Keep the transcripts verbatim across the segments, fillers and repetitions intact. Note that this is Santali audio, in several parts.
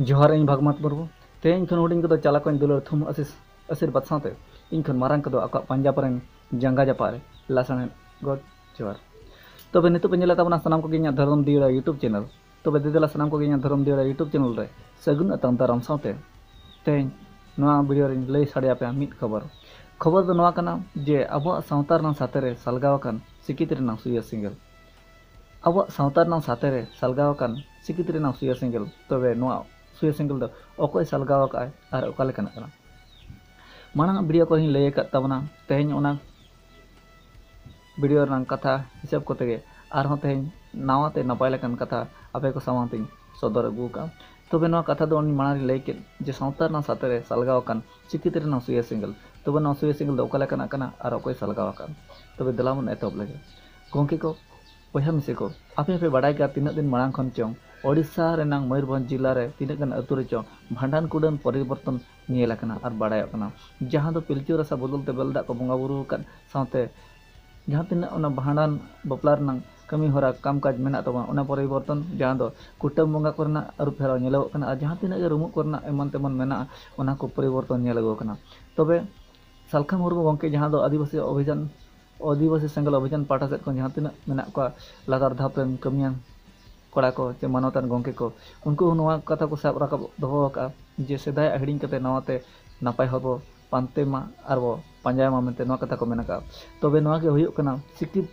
ᱡᱚᱦᱟᱨ, ᱤᱧ ᱵᱷᱟᱜᱽᱢᱟᱛ ᱢᱩᱨᱢᱩ᱾ ᱛᱮᱦᱮᱧ ᱠᱷᱚᱱ ᱦᱩᱰᱤᱧ ᱠᱚᱫᱚ ᱪᱟᱞᱟ ᱠᱚᱧ ᱫᱩᱞᱟᱹᱲ ᱛᱷᱩᱢ ᱟᱥᱤᱥ ᱟᱥᱤᱨᱵᱟᱫᱽ ᱥᱟᱶᱛᱮ ᱤᱧ ᱠᱷᱚᱱ ᱢᱟᱨᱟᱝ ᱠᱚᱫᱚ ᱟᱠᱚᱣᱟᱜ ᱯᱟᱸᱡᱟᱵ ᱨᱮᱱ ᱡᱟᱸᱜᱟ ᱡᱟᱯᱟᱜ ᱨᱮ ᱞᱟᱥᱟᱲᱦᱮᱫ ᱜᱚᱰ ᱡᱚᱦᱟᱨ᱾ ᱛᱚᱵᱮ ᱱᱤᱛᱚᱜ ᱯᱮ ᱧᱮᱞᱮᱫ ᱛᱟᱵᱚᱱᱟ ᱥᱟᱱᱟᱢ ᱠᱚᱜᱮ ᱤᱧᱟᱹᱜ ᱫᱷᱚᱨᱚᱢ ᱫᱤᱭᱟᱹᱲᱟ YouTube channel᱾ ᱛᱚᱵᱮ ᱫᱮᱫᱮᱞᱟ ᱥᱟᱱᱟᱢ ᱠᱚᱜᱮ ᱤᱧᱟᱹᱜ ᱫᱷᱚᱨᱚᱢ ᱫᱤᱭᱟᱹᱲᱟ YouTube channel ᱨᱮ ᱥᱟᱹᱜᱩᱱ ᱟᱛᱟᱝ ᱫᱟᱨᱟᱢ ᱥᱟᱶᱛᱮ ᱛᱮᱦᱮᱧ ᱱᱚᱣᱟ video ᱨᱤᱧ ᱞᱟᱹᱭ ᱥᱟᱰᱮ ᱟᱯᱮᱭᱟ ᱢᱤᱫ ᱠᱷᱚᱵᱚᱨ᱾ ᱠᱷᱚᱵᱚᱨ ᱫᱚ ᱱᱚᱣᱟ ᱠᱟᱱᱟ ᱡᱮ ᱟᱵᱚᱣᱟᱜ ᱥᱟᱶᱛᱟ ᱨᱮᱱᱟᱜ ᱥᱟᱛᱮ ᱨᱮ ᱥᱟᱞᱜᱟᱣ ᱟᱠᱟᱱ ᱥᱤᱠᱤᱛ ᱨᱮᱱᱟᱜ ᱥᱩᱭᱟᱹ ᱥᱮᱸᱜᱮᱞ᱾ ᱟᱵᱚᱣᱟᱜ ᱥᱟᱶᱛᱟ ᱨᱮᱱᱟᱜ ᱥᱟᱛᱮ ᱨᱮ ᱥᱟᱞᱜᱟᱣ ᱟᱠᱟᱱ ᱥᱤᱠᱤᱛ ᱨᱮᱱᱟᱜ ᱥᱩᱭᱟᱹ ᱥᱮᱸᱜᱮᱞ᱾ ᱛᱚᱵᱮ ᱱᱚᱣᱟ ᱥᱩᱭᱟᱹ ᱥᱮᱸᱜᱮᱞ ᱫᱚ ᱚᱠᱚᱭ ᱥᱟᱞᱜᱟᱣ ᱟᱠᱟᱫᱼᱟᱭ ᱟᱨ ᱚᱠᱟ ᱞᱮᱠᱟᱱᱟᱜ ᱠᱟᱱᱟ? ᱢᱟᱲᱟᱝ ᱟᱜ video ᱠᱚᱨᱮᱧ ᱞᱟᱹᱭ ᱟᱠᱟᱫ ᱛᱟᱵᱚᱱᱟ᱾ ᱛᱮᱦᱮᱧ ᱚᱱᱟ video ᱨᱮᱱᱟᱜ ᱠᱟᱛᱷᱟ ᱦᱤᱥᱟᱹᱵ ᱠᱚᱛᱮ ᱜᱮ ᱟᱨᱦᱚᱸ ᱛᱮᱦᱮᱧ ᱱᱟᱣᱟ ᱛᱮ ᱱᱟᱯᱟᱭ ᱞᱮᱠᱟᱱ ᱠᱟᱛᱷᱟ ᱟᱯᱮ ᱠᱚ ᱥᱟᱢᱟᱝ ᱛᱮᱧ ᱥᱚᱫᱚᱨ ᱟᱹᱜᱩ ᱟᱠᱟᱫᱼᱟ᱾ ᱛᱚᱵᱮ ᱱᱚᱣᱟ ᱠᱟᱛᱷᱟ ᱫᱚ ᱩᱱᱤ ᱢᱟᱲᱟᱝ ᱨᱮᱧ ᱞᱟᱹᱭ ᱠᱮᱫ ᱡᱮ ᱥᱟᱶᱛᱟ ᱨᱮᱱᱟᱜ ᱥᱟᱛᱮ ᱨᱮ ᱥᱟᱞᱜᱟᱣ ᱟᱠᱟᱱ ᱥᱤᱠᱤᱛ ᱨᱮᱱᱟᱜ ᱥᱩᱭᱟᱹ ᱥᱮᱸᱜᱮᱞ᱾ ᱛᱚᱵᱮ ᱱᱚᱣᱟ ᱥᱩᱭᱟᱹ ᱥᱮᱸᱜᱮᱞ ᱫᱚ ᱚᱠᱟ ᱞᱮᱠᱟᱱᱟᱜ ᱠᱟᱱᱟ ᱟᱨ ᱚᱠᱚᱭ ᱥᱟᱞᱜᱟᱣ ᱟᱠᱟᱫ? ᱛᱚᱵᱮ ᱫᱮᱞᱟ ᱵᱚᱱ ᱮᱛᱚᱦᱚᱵ ᱞᱮᱜᱮ᱾ ᱜᱚᱢᱠᱮ ᱠᱚ, ᱵᱚᱭᱦᱟ ᱢᱤᱥᱮ ᱠᱚ, ᱟᱯᱮ ᱦᱚᱸᱯᱮ ᱵᱟᱰᱟᱭ ᱜᱮᱭᱟ ᱛᱤᱱᱟᱹᱜ ᱫᱤᱱ ᱢᱟᱲᱟᱝ ᱠᱷᱚᱱ ᱪᱚᱝ ᱳᱰᱤᱥᱟ ᱨᱮᱱᱟᱝ ᱢᱚᱭᱩᱨᱵᱷᱚᱸᱡᱽ ᱡᱤᱞᱟ ᱨᱮ ᱛᱤᱱᱟᱹᱜ ᱜᱟᱱ ᱟᱹᱛᱩ ᱨᱮ ᱪᱚᱝ ᱵᱷᱟᱸᱰᱟᱱ ᱠᱩᱰᱟᱹᱱ ᱯᱚᱨᱤᱵᱚᱨᱛᱚᱱ ᱧᱮᱞ ᱟᱠᱟᱱᱟ ᱟᱨ ᱵᱟᱰᱟᱭᱚᱜ ᱠᱟᱱᱟ, ᱡᱟᱦᱟᱸ ᱫᱚ ᱯᱤᱞᱪᱩ ᱨᱟᱥᱟ ᱵᱚᱫᱚᱞ ᱛᱮ ᱵᱮᱞ ᱫᱟᱜ ᱠᱚ ᱵᱚᱸᱜᱟ ᱵᱩᱨᱩ ᱟᱠᱟᱫ ᱥᱟᱶᱛᱮ ᱡᱟᱦᱟᱸ ᱛᱤᱱᱟᱹᱜ ᱚᱱᱟ ᱵᱷᱟᱸᱰᱟᱱ ᱵᱟᱯᱞᱟ ᱨᱮᱱᱟᱜ ᱠᱟᱹᱢᱤ ᱦᱚᱨᱟ ᱠᱟᱢ ᱠᱟᱡᱽ ᱢᱮᱱᱟᱜ ᱛᱟᱵᱚᱱᱟ, ᱚᱱᱟ ᱯᱚᱨᱤᱵᱚᱨᱛᱚᱱ ᱡᱟᱦᱟᱸ ᱫᱚ ᱠᱩᱴᱟᱹᱢ ᱵᱚᱸᱜᱟ ᱠᱚᱨᱮᱱᱟᱜ ᱟᱹᱨᱩ ᱯᱷᱮᱨᱟᱣ ᱧᱮᱞᱚᱜᱚᱜ ᱠᱟᱱᱟ ᱟᱨ ᱡᱟᱦᱟᱸ ᱛᱤᱱᱟᱹᱜ ᱜᱮ ᱨᱩᱢᱩᱜ ᱠᱚᱨᱮᱱᱟᱜ ᱮᱢᱟᱱ ᱛᱮᱢᱟᱱ ᱢᱮᱱᱟᱜᱼᱟ, ᱚᱱᱟ ᱠᱚ ᱯᱚᱨᱤᱵᱚᱨᱛᱚᱱ ᱧᱮᱞ ᱟᱹᱜᱩ ᱟᱠᱟᱱᱟ᱾ ᱛᱚᱵᱮ ᱥᱟᱞᱠᱷᱟ ᱢᱩᱨᱢᱩ ᱜᱚᱢᱠᱮ ᱡᱟᱦᱟᱸ ᱫᱚ ᱟᱹᱫᱤᱵᱟᱹᱥᱤ ᱚᱵᱷᱤᱡᱟᱱ, ᱟᱹᱫᱤᱵᱟᱹᱥᱤ ᱥᱮᱸᱜᱮᱞ ᱚᱵᱷᱤᱡᱟᱱ ᱯᱟᱦᱴᱟ ᱥᱮᱫ ᱠᱷᱚᱱ ᱡᱟᱦᱟᱸ ᱛᱤᱱᱟᱹᱜ ᱢᱮᱱᱟᱜ ᱠᱚᱣᱟ ᱞᱟᱛᱟᱨ ᱫᱷᱟᱯ ᱨᱮᱱ ᱠᱟᱹᱢᱤᱭᱟᱱ ᱠᱚᱲᱟ ᱠᱚ ᱪᱮ ᱢᱟᱱᱚᱛᱟᱱ ᱜᱚᱢᱠᱮ ᱠᱚ, ᱩᱱᱠᱩ ᱦᱚᱸ ᱱᱚᱣᱟ ᱠᱟᱛᱷᱟ ᱠᱚ ᱥᱟᱵ ᱨᱟᱠᱟᱵ ᱫᱚᱦᱚ ᱟᱠᱟᱫᱼᱟ ᱡᱮ ᱥᱮᱫᱟᱭᱟᱜ ᱦᱤᱲᱤᱧ ᱠᱟᱛᱮ ᱱᱟᱣᱟᱛᱮ ᱱᱟᱯᱟᱭ ᱦᱚᱨ ᱵᱚ ᱯᱟᱱᱛᱮ ᱢᱟ ᱟᱨ ᱵᱚ ᱯᱟᱸᱡᱟᱭ ᱢᱟ ᱢᱮᱱᱛᱮ ᱱᱚᱣᱟ ᱠᱟᱛᱷᱟ ᱠᱚ ᱢᱮᱱ ᱟᱠᱟᱫᱼᱟ᱾ ᱛᱚᱵᱮ ᱱᱚᱣᱟ ᱜᱮ ᱦᱩᱭᱩᱜ ᱠᱟᱱᱟ ᱥᱤᱠᱤᱛ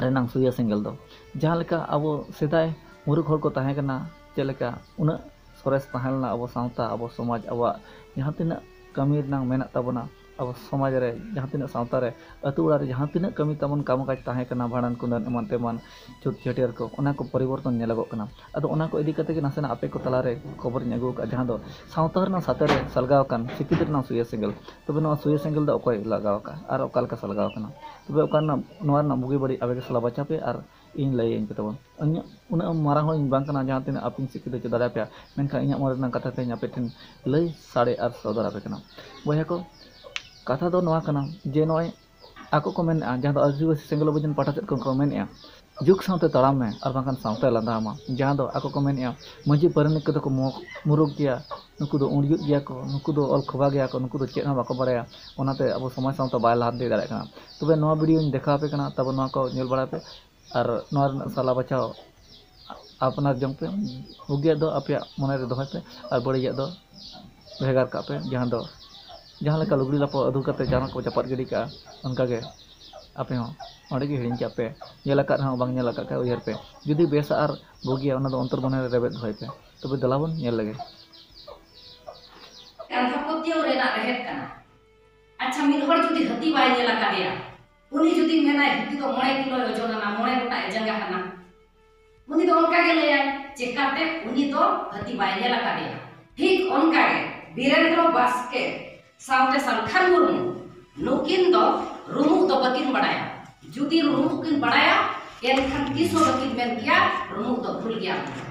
ᱨᱮᱱᱟᱝ ᱥᱩᱭᱟᱹ ᱥᱮᱸᱜᱮᱞ ᱫᱚ᱾ ᱡᱟᱦᱟᱸ ᱞᱮᱠᱟ ᱟᱵᱚ ᱥᱮᱫᱟᱭ ᱢᱩᱨᱩᱠ ᱦᱚᱲ ᱠᱚ ᱛᱟᱦᱮᱸ ᱠᱟᱱᱟ, ᱪᱮᱫ ᱞᱮᱠᱟ ᱩᱱᱟᱹᱜ ᱥᱚᱨᱮᱥ ᱛᱟᱦᱮᱸ ᱞᱮᱱᱟ ᱟᱵᱚ ᱥᱟᱶᱛᱟ, ᱟᱵᱚ ᱥᱚᱢᱟᱡᱽ, ᱟᱵᱚᱣᱟᱜ ᱡᱟᱦᱟᱸ ᱛᱤᱱᱟᱹᱜ ᱠᱟᱹᱢᱤ ᱨᱮᱱᱟᱜ ᱢᱮᱱᱟᱜ ᱛᱟᱵᱚᱱᱟ, ᱟᱵᱚ ᱥᱚᱢᱟᱡᱽ ᱨᱮ ᱡᱟᱦᱟᱸ ᱛᱤᱱᱟᱹᱜ ᱥᱟᱶᱛᱟ ᱨᱮ ᱟᱹᱛᱩ ᱚᱲᱟᱜ ᱨᱮ ᱡᱟᱦᱟᱸ ᱛᱤᱱᱟᱹᱜ ᱠᱟᱹᱢᱤ ᱛᱟᱵᱚᱱ ᱠᱟᱢ ᱠᱟᱡᱽ ᱛᱟᱦᱮᱸ ᱠᱟᱱᱟ, ᱵᱷᱟᱸᱰᱟᱱ ᱠᱩᱸᱰᱟᱹᱱ ᱮᱢᱟᱱ ᱛᱮᱢᱟᱱ ᱪᱷᱩᱛ ᱪᱷᱟᱹᱴᱭᱟᱹᱨ ᱠᱚ, ᱚᱱᱟ ᱠᱚ ᱯᱚᱨᱤᱵᱚᱨᱛᱚᱱ ᱧᱮᱞᱚᱜᱚᱜ ᱠᱟᱱᱟ᱾ ᱟᱫᱚ ᱚᱱᱟ ᱠᱚ ᱤᱫᱤ ᱠᱟᱛᱮ ᱜᱮ ᱱᱟᱥᱮᱱᱟᱜ ᱟᱯᱮ ᱠᱚ ᱛᱟᱞᱟᱨᱮ ᱠᱷᱚᱵᱚᱨᱤᱧ ᱟᱹᱜᱩ ᱟᱠᱟᱫᱼᱟ, ᱡᱟᱦᱟᱸ ᱫᱚ ᱥᱟᱶᱛᱟ ᱨᱮᱱᱟᱜ ᱥᱟᱛᱮ ᱨᱮ ᱥᱟᱞᱜᱟᱣ ᱟᱠᱟᱱ ᱥᱤᱠᱤᱛ ᱨᱮᱱᱟᱜ ᱥᱩᱭᱟᱹ ᱥᱮᱸᱜᱮᱞ᱾ ᱛᱚᱵᱮ ᱱᱚᱣᱟ ᱥᱩᱭᱟᱹ ᱥᱮᱸᱜᱮᱞ ᱫᱚ ᱚᱠᱚᱭ ᱞᱟᱜᱟᱣ ᱟᱠᱟᱫ ᱟᱨ ᱚᱠᱟ ᱞᱮᱠᱟ ᱥᱟᱞᱜᱟᱣ ᱟᱠᱟᱱᱟ? ᱛᱚᱵᱮ ᱚᱠᱟ ᱨᱮᱱᱟᱜ, ᱱᱚᱣᱟ ᱨᱮᱱᱟᱜ ᱵᱩᱜᱤ ᱵᱟᱹᱲᱤᱡ ᱟᱯᱮ ᱜᱮ ᱥᱟᱞᱟ ᱵᱟᱪᱷᱟᱣ ᱯᱮ ᱟᱨ ᱤᱧ ᱞᱟᱹᱭᱟᱹᱧ ᱯᱮ ᱛᱟᱵᱚᱱ᱾ ᱤᱧᱟᱹᱜ ᱩᱱᱟᱹᱜ ᱢᱟᱨᱟᱝ ᱦᱚᱲ ᱤᱧ ᱵᱟᱝ ᱠᱟᱱᱟ ᱡᱟᱦᱟᱸ ᱛᱤᱱᱟᱹᱜ ᱟᱯᱮᱧ ᱥᱤᱠᱠᱷᱤᱛ ᱦᱚᱪᱚ ᱫᱟᱲᱮᱭᱟᱯᱮᱭᱟ, ᱢᱮᱱᱠᱷᱟᱱ ᱤᱧᱟᱹᱜ ᱢᱚᱱᱮ ᱨᱮᱱᱟᱜ ᱠᱟᱛᱷᱟ ᱛᱮᱦᱮᱧ ᱟᱯᱮ ᱴᱷᱮᱱ ᱞᱟᱹᱭ ᱥᱟᱰᱮ ᱟᱨ ᱥᱚᱫᱚᱨ ᱟᱯᱮ ᱠᱟᱱᱟ᱾ ᱵᱚᱭᱦᱟ ᱠᱚ, ᱠᱟᱛᱷᱟ ᱫᱚ ᱱᱚᱣᱟ ᱠᱟᱱᱟ ᱡᱮ ᱱᱚᱜᱼᱚᱭ ᱟᱠᱚ ᱠᱚ ᱢᱮᱱᱮᱫᱼᱟ, ᱡᱟᱦᱟᱸ ᱫᱚ ᱟᱹᱫᱤᱵᱟᱹᱥᱤ ᱥᱮᱸᱜᱮᱞ ᱚᱵᱷᱤᱡᱟᱱ ᱯᱟᱦᱴᱟ ᱥᱮᱫ ᱠᱷᱚᱱ ᱠᱚ ᱢᱮᱱᱮᱫᱼᱟ, ᱡᱩᱜᱽ ᱥᱟᱶᱛᱮ ᱛᱟᱲᱟᱢ ᱢᱮ, ᱟᱨ ᱵᱟᱝᱠᱷᱟᱱ ᱥᱟᱶᱛᱟᱭ ᱞᱟᱸᱫᱟ ᱟᱢᱟ᱾ ᱡᱟᱦᱟᱸ ᱫᱚ ᱟᱠᱚ ᱠᱚ ᱢᱮᱱᱮᱫᱼᱟ, ᱢᱟᱹᱡᱷᱤ ᱯᱟᱨᱟᱱᱤᱠ ᱠᱚᱫᱚ ᱠᱚ ᱢᱚ-, ᱢᱩᱨᱩᱠ ᱜᱮᱭᱟ, ᱱᱩᱠᱩ ᱫᱚ ᱩᱬᱭᱩᱫ ᱜᱮᱭᱟ ᱠᱚ, ᱱᱩᱠᱩ ᱫᱚ ᱚᱞ ᱠᱷᱚᱵᱟ ᱜᱮᱭᱟ ᱠᱚ, ᱱᱩᱠᱩ ᱫᱚ ᱪᱮᱫ ᱦᱚᱸ ᱵᱟᱠᱚ ᱵᱟᱲᱟᱭᱟ᱾ ᱚᱱᱟᱛᱮ ᱟᱵᱚ ᱥᱚᱢᱟᱡᱽ ᱥᱟᱶᱛᱟ ᱵᱟᱭ ᱞᱟᱦᱟ ᱤᱫᱤ ᱫᱟᱲᱮᱭᱟᱜ ᱠᱟᱱᱟ᱾ ᱛᱚᱵᱮ ᱱᱚᱣᱟ video ᱤᱧ ᱫᱮᱠᱷᱟᱣ ᱟᱯᱮ ᱠᱟᱱᱟ, ᱛᱟᱵᱚ ᱱᱚᱣᱟ ᱠᱚ ᱧᱮᱞ ᱵᱟᱲᱟᱭ ᱯᱮ ᱟᱨ ᱱᱚᱣᱟ ᱨᱮᱱᱟᱜ ᱥᱟᱞᱟ ᱵᱟᱪᱷᱟᱣ ᱟᱯᱱᱟᱨ ᱡᱚᱝ ᱯᱮ᱾ ᱵᱩᱜᱤᱭᱟᱜ ᱫᱚ ᱟᱯᱮᱭᱟᱜ ᱢᱚᱱᱮ ᱨᱮ ᱫᱚᱦᱚᱭ ᱯᱮ ᱟᱨ ᱵᱟᱹᱲᱤᱡᱟᱜ ᱫᱚ ᱵᱷᱮᱜᱟᱨ ᱠᱟᱜ ᱯᱮ᱾ ᱡᱟᱦᱟᱸ ᱫᱚ, ᱡᱟᱦᱟᱸ ᱞᱮᱠᱟ ᱞᱩᱜᱽᱲᱤ ᱞᱟᱯᱚ ᱟᱹᱫᱩ ᱠᱟᱛᱮ ᱡᱟᱦᱟᱸ ᱠᱚ ᱪᱟᱯᱟᱫ ᱜᱤᱰᱤ ᱠᱟᱜᱼᱟ, ᱚᱱᱠᱟᱜᱮ ᱟᱯᱮ ᱦᱚᱸ ᱚᱸᱰᱮ ᱜᱮ ᱦᱤᱲᱤᱧ ᱠᱟᱜ ᱯᱮ᱾ ᱧᱮᱞ ᱟᱠᱟᱫ ᱨᱮᱦᱚᱸ ᱵᱟᱝ ᱧᱮᱞ ᱟᱠᱟᱫ ᱠᱷᱟᱡ ᱩᱭᱦᱟᱹᱨ ᱯᱮ᱾ ᱡᱩᱫᱤ ᱵᱮᱥᱟ ᱟᱨ ᱵᱩᱜᱤᱭᱟ, ᱚᱱᱟ ᱫᱚ ᱚᱱᱛᱚᱨ ᱢᱚᱱᱮ ᱨᱮ ᱨᱮᱵᱮᱫ ᱫᱚᱦᱚᱭ ᱯᱮ᱾ ᱛᱚᱵᱮ ᱫᱮᱞᱟ ᱵᱚᱱ ᱧᱮᱞ ᱞᱮᱜᱮ᱾ ᱟᱸᱫᱷᱟ ᱯᱟᱹᱛᱭᱟᱹᱣ ᱨᱮᱱᱟᱜ ᱨᱮᱦᱮᱫ ᱠᱟᱱᱟ᱾ ᱟᱪᱪᱷᱟ, ᱢᱤᱫ ᱦᱚᱲ ᱡᱩᱫᱤ ᱦᱟᱹᱛᱤ ᱵᱟᱭ ᱧᱮᱞ ᱟᱠᱟᱫᱮᱭᱟ, ᱩᱱᱤ ᱡᱩᱫᱤ ᱢᱮᱱᱟᱭ, "ᱦᱟᱹᱛᱤ ᱫᱚ ᱢᱚᱬᱮ ᱠᱤᱞᱳᱭ ᱳᱡᱚᱱᱟᱱᱟ, ᱢᱚᱬᱮ ᱜᱚᱴᱟᱝ ᱡᱟᱸᱜᱟ ᱠᱟᱱᱟ", ᱩᱱᱤ ᱫᱚ ᱚᱱᱠᱟ ᱜᱮ ᱞᱟᱹᱭᱟᱭ, ᱪᱮᱠᱟᱛᱮ? ᱩᱱᱤ ᱫᱚ ᱦᱟᱹᱛᱤ ᱵᱟᱭ ᱧᱮᱞ ᱟᱠᱟᱫᱮᱭᱟ᱾ ᱴᱷᱤᱠ ᱚᱱᱠᱟ ᱜᱮ ᱵᱤᱨᱮᱱᱫᱨᱚ ᱵᱟᱥᱠᱮ ᱥᱟᱶᱛᱮ ᱥᱟᱞᱠᱷᱟᱱ ᱢᱩᱨᱢᱩ, ᱱᱩᱠᱤᱱ ᱫᱚ ᱨᱩᱢᱩᱜ ᱫᱚ ᱵᱟᱹᱠᱤᱱ ᱵᱟᱲᱟᱭᱟ᱾ ᱡᱩᱫᱤ ᱨᱩᱢᱩᱜ ᱠᱤᱱ ᱵᱟᱲᱟᱭᱟ, ᱮᱱᱠᱷᱟᱱ ᱛᱤᱥ ᱦᱚᱸ ᱵᱟᱹᱠᱤᱱ ᱢᱮᱱ ᱠᱮᱭᱟ, "ᱨᱩᱢᱩᱜ ᱫᱚ ᱵᱷᱩᱞ ᱜᱮᱭᱟ ᱢᱮᱱᱛᱮ᱾"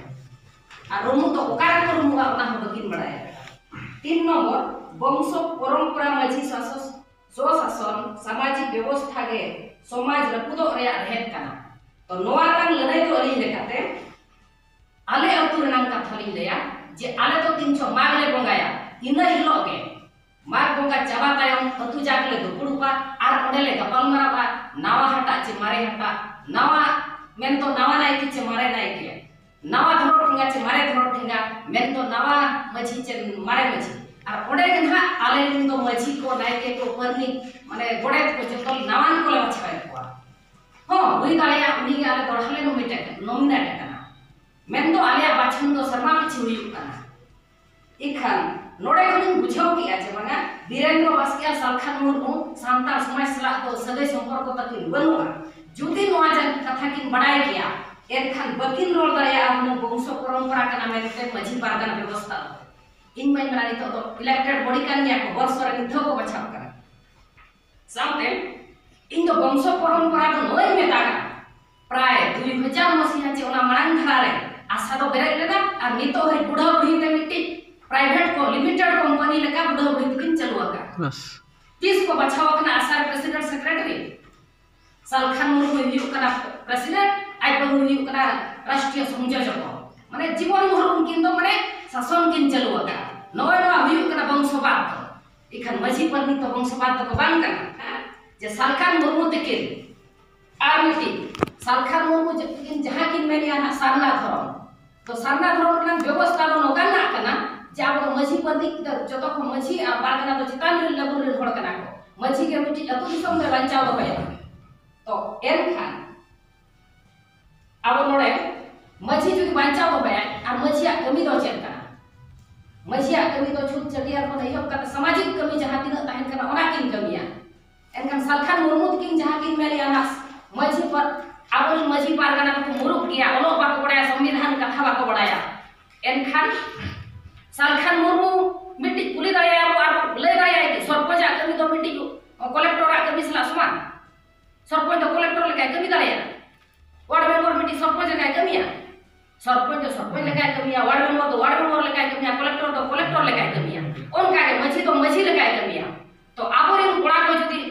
ᱟᱨ ᱨᱩᱢᱩᱜ ᱫᱚ ᱚᱠᱟ ᱨᱮᱠᱚ ᱨᱩᱢᱩᱜᱼᱟ, ᱚᱱᱟ ᱦᱚᱸ ᱵᱟᱹᱠᱤᱱ ᱵᱟᱲᱟᱭᱟ᱾ ᱛᱤᱱ ᱱᱚᱢᱵᱚᱨ, ᱵᱚᱝᱥᱚ ᱯᱚᱨᱚᱢᱯᱚᱨᱟ ᱢᱟᱹᱡᱷᱤ ᱥᱟᱥᱚ-, ᱥᱚᱥᱟᱥᱚᱱ ᱥᱟᱢᱟᱡᱤᱠ ᱵᱮᱵᱚᱥᱛᱷᱟ ᱜᱮ ᱥᱚᱢᱟᱡᱽ ᱨᱟᱹᱯᱩᱫᱚᱜ ᱨᱮᱭᱟᱜ ᱨᱮᱦᱮᱫ ᱠᱟᱱᱟ᱾ ᱛᱚ, ᱱᱚᱣᱟ ᱨᱮᱱᱟᱜ ᱞᱟᱹᱱᱟᱹᱭ ᱫᱚ ᱟᱹᱞᱤᱧ ᱞᱮᱠᱟᱛᱮ, ᱟᱞᱮ ᱟᱹᱛᱩ ᱨᱮᱱᱟᱜ ᱠᱟᱛᱷᱟ ᱞᱤᱧ ᱞᱟᱹᱭᱟ, ᱡᱮ ᱟᱞᱮ ᱫᱚ ᱛᱤᱱ ᱪᱚ ᱢᱟᱜᱽ ᱞᱮ ᱵᱚᱸᱜᱟᱭᱟ, ᱤᱱᱟᱹ ᱦᱤᱞᱳᱜ ᱜᱮ ᱢᱟᱜᱽ ᱵᱚᱸᱜᱟ ᱪᱟᱵᱟ ᱛᱟᱭᱚᱢ ᱟᱹᱛᱩ ᱡᱟᱠ ᱞᱮ ᱫᱩᱯᱲᱩᱵᱼᱟ ᱟᱨ ᱚᱸᱰᱮ ᱞᱮ ᱜᱟᱯᱟᱞ ᱢᱟᱨᱟᱣᱟ, ᱱᱟᱣᱟ ᱦᱟᱴᱟᱜ ᱪᱮ ᱢᱟᱨᱮ ᱦᱟᱴᱟᱜ, ᱱᱟᱣᱟ ᱢᱮᱱᱫᱚ ᱱᱟᱣᱟ ᱱᱟᱭᱠᱮ ᱪᱮ ᱢᱟᱨᱮ ᱱᱟᱭᱠᱮ, ᱱᱟᱣᱟ ᱫᱷᱚᱨᱚᱢ ᱴᱷᱮᱸᱜᱟ ᱪᱮ ᱢᱟᱨᱮ ᱫᱷᱚᱨᱚᱢ ᱴᱷᱮᱸᱜᱟ, ᱢᱮᱱᱫᱚ ᱱᱟᱣᱟ ᱢᱟᱹᱡᱷᱤ ᱪᱮ ᱢᱟᱨᱮ ᱢᱟᱹᱡᱷᱤ᱾ ᱟᱨ ᱚᱸᱰᱮ ᱜᱮ ᱱᱟᱦᱟᱜ ᱟᱞᱮ ᱨᱮᱱ ᱫᱚ ᱢᱟᱹᱡᱷᱤ ᱠᱚ, ᱱᱟᱭᱠᱮ ᱠᱚ, ᱯᱟᱨᱟᱱᱤᱠ, ᱢᱟᱱᱮ ᱜᱚᱰᱮᱛ ᱠᱚ ᱡᱚᱛᱚ ᱱᱟᱣᱟᱱ ᱠᱚᱞᱮ ᱵᱟᱪᱷᱟᱣᱮᱫ ᱠᱚᱣᱟ᱾ ᱦᱚᱸ, ᱦᱩᱭ ᱫᱟᱲᱮᱭᱟᱜᱼᱟ ᱩᱱᱤ ᱜᱮ ᱟᱞᱮ ᱫᱚᱲᱦᱟ ᱞᱮ nominate, nominate ᱟᱠᱟᱱᱟ᱾ ᱢᱮᱱᱫᱚ ᱟᱞᱮᱭᱟᱜ ᱵᱟᱪᱷᱚᱱ ᱫᱚ ᱥᱮᱨᱢᱟ ᱯᱤᱪᱷᱤ ᱦᱩᱭᱩᱜ ᱠᱟᱱᱟ᱾ ᱤᱠᱷᱟᱱ ᱱᱚᱰᱮ ᱠᱷᱚᱱᱤᱧ ᱵᱩᱡᱷᱟᱹᱣ ᱠᱮᱜᱼᱟ ᱡᱮ ᱵᱟᱝᱟ, ᱵᱤᱨᱮᱱᱫᱨᱚ ᱵᱟᱥᱠᱮ ᱟᱨ ᱥᱟᱞᱠᱷᱟᱱ ᱢᱩᱨᱢᱩ ᱥᱟᱱᱛᱟᱲ ᱥᱚᱢᱟᱡᱽ ᱥᱟᱞᱟᱜ ᱫᱚ ᱥᱟᱹᱜᱟᱹᱭ ᱥᱚᱢᱯᱚᱨᱠᱚ ᱛᱟᱹᱠᱤᱱ ᱵᱟᱹᱱᱩᱜᱼᱟ᱾ ᱡᱩᱫᱤ ᱱᱚᱣᱟ ᱡᱟ-, ᱠᱟᱛᱷᱟ ᱠᱤᱱ ᱵᱟᱲᱟᱭ ᱠᱮᱭᱟ, ᱮᱱᱠᱷᱟᱱ ᱵᱟᱹᱠᱤᱱ ᱨᱚᱲ ᱫᱟᱲᱮᱭᱟᱜᱼᱟ ᱦᱩᱱᱟᱹᱝ ᱵᱚᱝᱥᱚ ᱯᱚᱨᱚᱢᱯᱚᱨᱟ ᱠᱟᱱᱟ ᱢᱮᱱᱛᱮ ᱢᱟᱹᱡᱷᱤ ᱯᱟᱨᱜᱟᱱᱟ ᱵᱮᱵᱚᱥᱛᱷᱟ ᱫᱚ᱾ ᱤᱧ ᱢᱟᱧ ᱢᱮᱱᱟ ᱱᱤᱛᱚᱜ ᱫᱚ elected body ᱠᱟᱱ ᱜᱮᱭᱟ ᱠᱚ, ᱵᱚᱨᱥᱚ ᱨᱮ ᱢᱤᱫ ᱫᱷᱟᱣ ᱠᱚ ᱵᱟᱪᱷᱟᱣ ᱠᱟᱱᱟ᱾ ᱥᱟᱶᱛᱮ ᱤᱧ ᱫᱚ ᱵᱚᱝᱥᱚ ᱯᱚᱨᱚᱢᱯᱚᱨᱟ ᱫᱚ ᱱᱚᱣᱟᱧ ᱢᱮᱛᱟᱜᱼᱟ, ᱯᱨᱟᱭ ᱫᱩᱭ ᱦᱟᱡᱟᱨ ᱢᱟᱹᱥᱤᱦᱟ ᱪᱮ ᱚᱱᱟ ᱢᱟᱲᱟᱝ ᱫᱷᱟᱨᱟ ᱨᱮ ᱟᱥᱟ ᱫᱚ ᱵᱮᱨᱮᱫ ᱞᱮᱱᱟ, ᱟᱨ ᱱᱤᱛᱚᱜ ᱦᱟᱹᱨᱤᱡ ᱵᱩᱰᱷᱟᱹ ᱵᱩᱲᱦᱤ ᱛᱮ ᱢᱤᱫᱴᱤᱡ private ᱠᱚ, limited company ᱞᱮᱠᱟ ᱵᱩᱰᱷᱟᱹ ᱵᱩᱲᱦᱤ ᱛᱮᱠᱤᱱ ᱪᱟᱹᱞᱩ ᱟᱠᱟᱫᱼᱟ᱾ ᱵᱟᱥ᱾ ᱛᱤᱥ ᱠᱚ ᱵᱟᱪᱷᱟᱣ ᱟᱠᱟᱱᱟ ᱟᱥᱟ ᱨᱮ president secretary? ᱥᱟᱞᱠᱷᱟᱱ ᱢᱩᱨᱢᱩᱭ ᱦᱩᱭᱩᱜ ᱠᱟᱱᱟ ᱯᱨᱮᱥᱤᱰᱮᱱᱴ, ᱟᱡ ᱵᱟᱹᱦᱩ ᱦᱩᱭᱩᱜ ᱠᱟᱱᱟ ᱨᱟᱥᱴᱨᱤᱭᱚ ᱥᱚᱝᱡᱳᱡᱚᱠ᱾ ᱢᱟᱱᱮ ᱡᱤᱵᱚᱱ ᱵᱷᱳᱨ ᱩᱱᱠᱤᱱ ᱫᱚ ᱢᱟᱱᱮ ᱥᱟᱥᱚᱱ ᱠᱤᱱ ᱪᱟᱹᱞᱩ ᱟᱠᱟᱫᱟ᱾ ᱱᱚᱜᱼᱚᱭ ᱱᱚᱣᱟ ᱦᱩᱭᱩᱜ ᱠᱟᱱᱟ ᱵᱚᱝᱥᱚᱵᱟᱫ ᱫᱚ᱾ ᱤᱠᱷᱟᱹᱱ ᱢᱟᱹᱡᱷᱤ ᱯᱟᱨᱟᱱᱤᱠ ᱫᱚ ᱵᱚᱝᱥᱚᱵᱟᱫ ᱫᱚᱠᱚ ᱵᱟᱝ ᱠᱟᱱᱟ, ᱦᱮᱸ? ᱡᱮ ᱥᱟᱞᱠᱷᱟᱱ ᱢᱩᱨᱢᱩ ᱛᱤᱠᱤᱱ ᱟᱨ ᱢᱤᱫᱴᱤᱡ ᱥᱟᱞᱠᱷᱟᱱ ᱢᱩᱨᱢᱩ ᱡᱮ ᱛᱤᱠᱤᱱ ᱡᱟᱦᱟᱸ ᱠᱤᱱ ᱢᱮᱱᱮᱜᱼᱟ ᱱᱟᱦᱟᱜ ᱥᱟᱨᱱᱟ ᱫᱷᱚᱨᱚᱢ, ᱛᱚ ᱥᱟᱨᱱᱟ ᱫᱷᱚᱨᱚᱢ ᱨᱮᱱᱟᱜ ᱵᱮᱵᱚᱥᱛᱷᱟ ᱫᱚ ᱱᱚᱝᱠᱟᱱᱟᱜ ᱠᱟᱱᱟ ᱡᱮ ᱟᱵᱚ ᱫᱚ ᱢᱟᱹᱡᱷᱤ ᱯᱟᱨᱟᱱᱤᱠ ᱫᱚ ᱡᱚᱛᱚ ᱠᱷᱚᱱ ᱢᱟᱹᱡᱷᱤ ᱟᱨ ᱯᱟᱨᱜᱟᱱᱟ ᱫᱚ ᱪᱮᱛᱟᱱ ᱨᱮᱱ ᱞᱮᱵᱮᱞ ᱨᱮᱱ ᱦᱚᱲ ᱠᱟᱱᱟ ᱠᱚ᱾ ᱢᱟᱹᱡᱷᱤ ᱜᱮ ᱢᱤᱫᱴᱤᱡ ᱟᱹᱛᱩ ᱫᱤᱥᱚᱢ ᱫᱚᱭ ᱵᱟᱧᱪᱟᱣ ᱫᱚᱦᱚᱭᱟ᱾ ᱛᱚ ᱮᱱᱠᱷᱟᱱ ᱟᱵᱚ ᱱᱚᱰᱮ ᱢᱟᱹᱡᱷᱤ ᱡᱩᱫᱤ ᱵᱟᱧᱪᱟᱣ ᱫᱚᱦᱚᱭᱟᱭ, ᱟᱨ ᱢᱟᱹᱡᱷᱤᱭᱟᱜ ᱠᱟᱹᱢᱤ ᱫᱚ ᱪᱮᱫ ᱠᱟᱱᱟ? ᱢᱟᱹᱡᱷᱤᱭᱟᱜ ᱠᱟᱹᱢᱤ ᱫᱚ ᱪᱷᱩᱛ ᱪᱷᱟᱹᱴᱭᱟᱹᱨ ᱠᱷᱚᱱ ᱮᱦᱚᱵ ᱠᱟᱛᱮ ᱥᱟᱢᱟᱡᱤᱠ ᱠᱟᱹᱢᱤ ᱡᱟᱦᱟᱸ ᱛᱤᱱᱟᱹᱜ ᱛᱟᱦᱮᱱ ᱠᱟᱱᱟ, ᱚᱱᱟ ᱠᱤᱱ ᱠᱟᱹᱢᱤᱭᱟ᱾ ᱮᱱᱠᱷᱟᱱ ᱥᱟᱞᱠᱷᱟᱱ ᱢᱩᱨᱢᱩ ᱛᱟᱹᱠᱤᱱ ᱡᱟᱦᱟᱸ ᱠᱤᱱ ᱢᱮᱱᱮᱜᱼᱟ, ᱱᱟᱥ ᱢᱟᱹᱡᱷᱤ ᱯᱟᱨ-, ᱟᱵᱚᱨᱮᱱ ᱢᱟᱹᱡᱷᱤ ᱯᱟᱨᱜᱟᱱᱟ ᱠᱚᱠᱚ ᱢᱩᱨᱩᱠ ᱜᱮᱭᱟ, ᱚᱞᱚᱜ ᱵᱟᱠᱚ ᱵᱟᱲᱟᱭᱟ, ᱥᱚᱝᱵᱤᱫᱷᱟᱱ ᱠᱟᱛᱷᱟ ᱵᱟᱠᱚ ᱵᱟᱲᱟᱭᱟ᱾ ᱮᱱᱠᱷᱟᱱ ᱥᱟᱞᱠᱷᱟᱱ ᱢᱩᱨᱢᱩ ᱢᱤᱫᱴᱤᱡ ᱠᱩᱞᱤ ᱫᱟᱲᱮᱭᱟᱭᱟ ᱵᱚ ᱟᱨ ᱞᱟᱹᱭ ᱫᱟᱲᱮᱭᱟᱭᱟ ᱡᱮ ᱥᱚᱨᱯᱚᱧᱪᱟᱜ ᱠᱟᱹᱢᱤ ᱫᱚ ᱢᱤᱫᱴᱤᱡ ᱠᱚᱞᱮᱠᱴᱚᱨᱟᱜ ᱠᱟᱹᱢᱤ ᱥᱟᱞᱟᱜ ᱥᱚᱢᱟᱱ᱾ ᱥᱚᱨᱯᱚᱧᱪ ᱫᱚ ᱠᱚᱞᱮᱠᱴᱚᱨ ᱞᱮᱠᱟᱭ ᱠᱟᱹᱢᱤ ᱫᱟᱲᱮᱭᱟᱜᱼᱟ᱾ ᱣᱟᱨᱰ ᱢᱮᱢᱵᱟᱨ ᱢᱤᱫᱴᱤᱡ ᱥᱚᱨᱯᱚᱧᱪ ᱞᱮᱠᱟᱭ ᱠᱟᱹᱢᱤᱭᱟ, ᱥᱚᱨᱯᱚᱧᱪ ᱫᱚ ᱥᱚᱨᱯᱚᱧᱪ ᱞᱮᱠᱟᱭ ᱠᱟᱹᱢᱤᱭᱟ, ᱣᱟᱨᱰ ᱢᱮᱢᱵᱟᱨ ᱫᱚ ᱣᱟᱨᱰ ᱢᱮᱢᱵᱟᱨ ᱞᱮᱠᱟᱭ ᱠᱟᱹᱢᱤᱭᱟ, ᱠᱚᱞᱮᱠᱴᱚᱨ ᱫᱚ ᱠᱚᱞᱮᱠᱴᱚᱨ ᱞᱮᱠᱟᱭ ᱠᱟᱹᱢᱤᱭᱟ᱾ ᱚᱱᱠᱟᱜᱮ ᱢᱟᱹᱡᱷᱤ ᱫᱚ ᱢᱟᱹᱡᱷᱤ ᱞᱮᱠᱟᱭ ᱠᱟᱹᱢᱤᱭᱟ᱾ ᱛᱚ ᱟᱵᱚᱨᱮᱱ ᱠᱚᱲᱟ ᱠᱚ ᱡᱩᱫᱤ,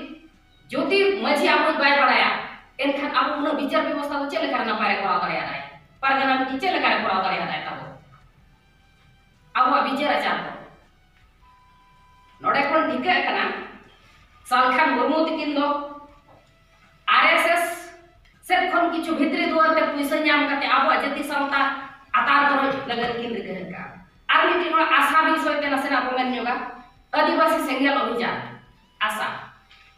ᱡᱩᱫᱤ ᱢᱟᱹᱡᱷᱤ ᱟᱵᱚᱭ ᱵᱟᱭ ᱵᱟᱲᱟᱭᱟ, ᱮᱱᱠᱷᱟᱱ ᱟᱵᱚ ᱩᱱᱟᱹᱜ ᱵᱤᱪᱟᱨ ᱵᱮᱵᱚᱥᱛᱷᱟ ᱫᱚ ᱪᱮᱫ ᱞᱮᱠᱟᱨᱮ ᱱᱟᱯᱟᱭ ᱨᱮ ᱠᱚᱨᱟᱣ ᱫᱟᱲᱮᱭᱟᱜᱼᱟᱭ? ᱯᱟᱨᱜᱟᱱᱟ ᱢᱤᱫᱴᱤᱡ ᱪᱮᱫ ᱞᱮᱠᱟᱨᱮ ᱠᱚᱨᱟᱣ ᱫᱟᱲᱮᱭᱟᱜᱼᱟᱭ ᱛᱟᱵᱚ? ᱟᱵᱚᱣᱟᱜ ᱵᱤᱪᱟᱹᱨ ᱟᱪᱟᱨ ᱫᱚ ᱱᱚᱰᱮ ᱠᱷᱚᱱ ᱴᱷᱤᱠᱟᱹᱜ ᱠᱟᱱᱟ, ᱥᱟᱞᱠᱷᱟᱱ ᱢᱩᱨᱢᱩ ᱛᱤᱠᱤᱱ ᱫᱚ ᱟᱨ ᱮᱥ ᱮᱥ ᱥᱮᱫ ᱠᱷᱚᱱ ᱠᱤᱪᱷᱩ ᱵᱷᱤᱛᱨᱤ ᱫᱩᱣᱟᱹᱨ ᱛᱮ ᱯᱩᱭᱥᱟᱹ ᱧᱟᱢ ᱠᱟᱛᱮ ᱟᱵᱚᱣᱟᱜ ᱡᱟᱹᱛᱤ ᱥᱟᱶᱛᱟ ᱟᱛᱟᱨ ᱫᱚᱦᱚ ᱞᱟᱹᱜᱤᱫ ᱠᱤᱱ ᱨᱤᱠᱟᱹ ᱟᱠᱟᱫᱼᱟ᱾ ᱟᱨ ᱢᱤᱫᱴᱤᱡ ᱱᱚᱣᱟ ᱟᱥᱟ ᱵᱤᱥᱚᱭ ᱛᱮ ᱱᱟᱥᱮᱱᱟᱜ ᱵᱚ ᱢᱮᱱ ᱧᱚᱜᱟ, ᱟᱹᱫᱤᱵᱟᱹᱥᱤ ᱥᱮᱸᱜᱮᱞ ᱚᱵᱷᱤᱡᱟᱱ, ᱟᱥᱟ᱾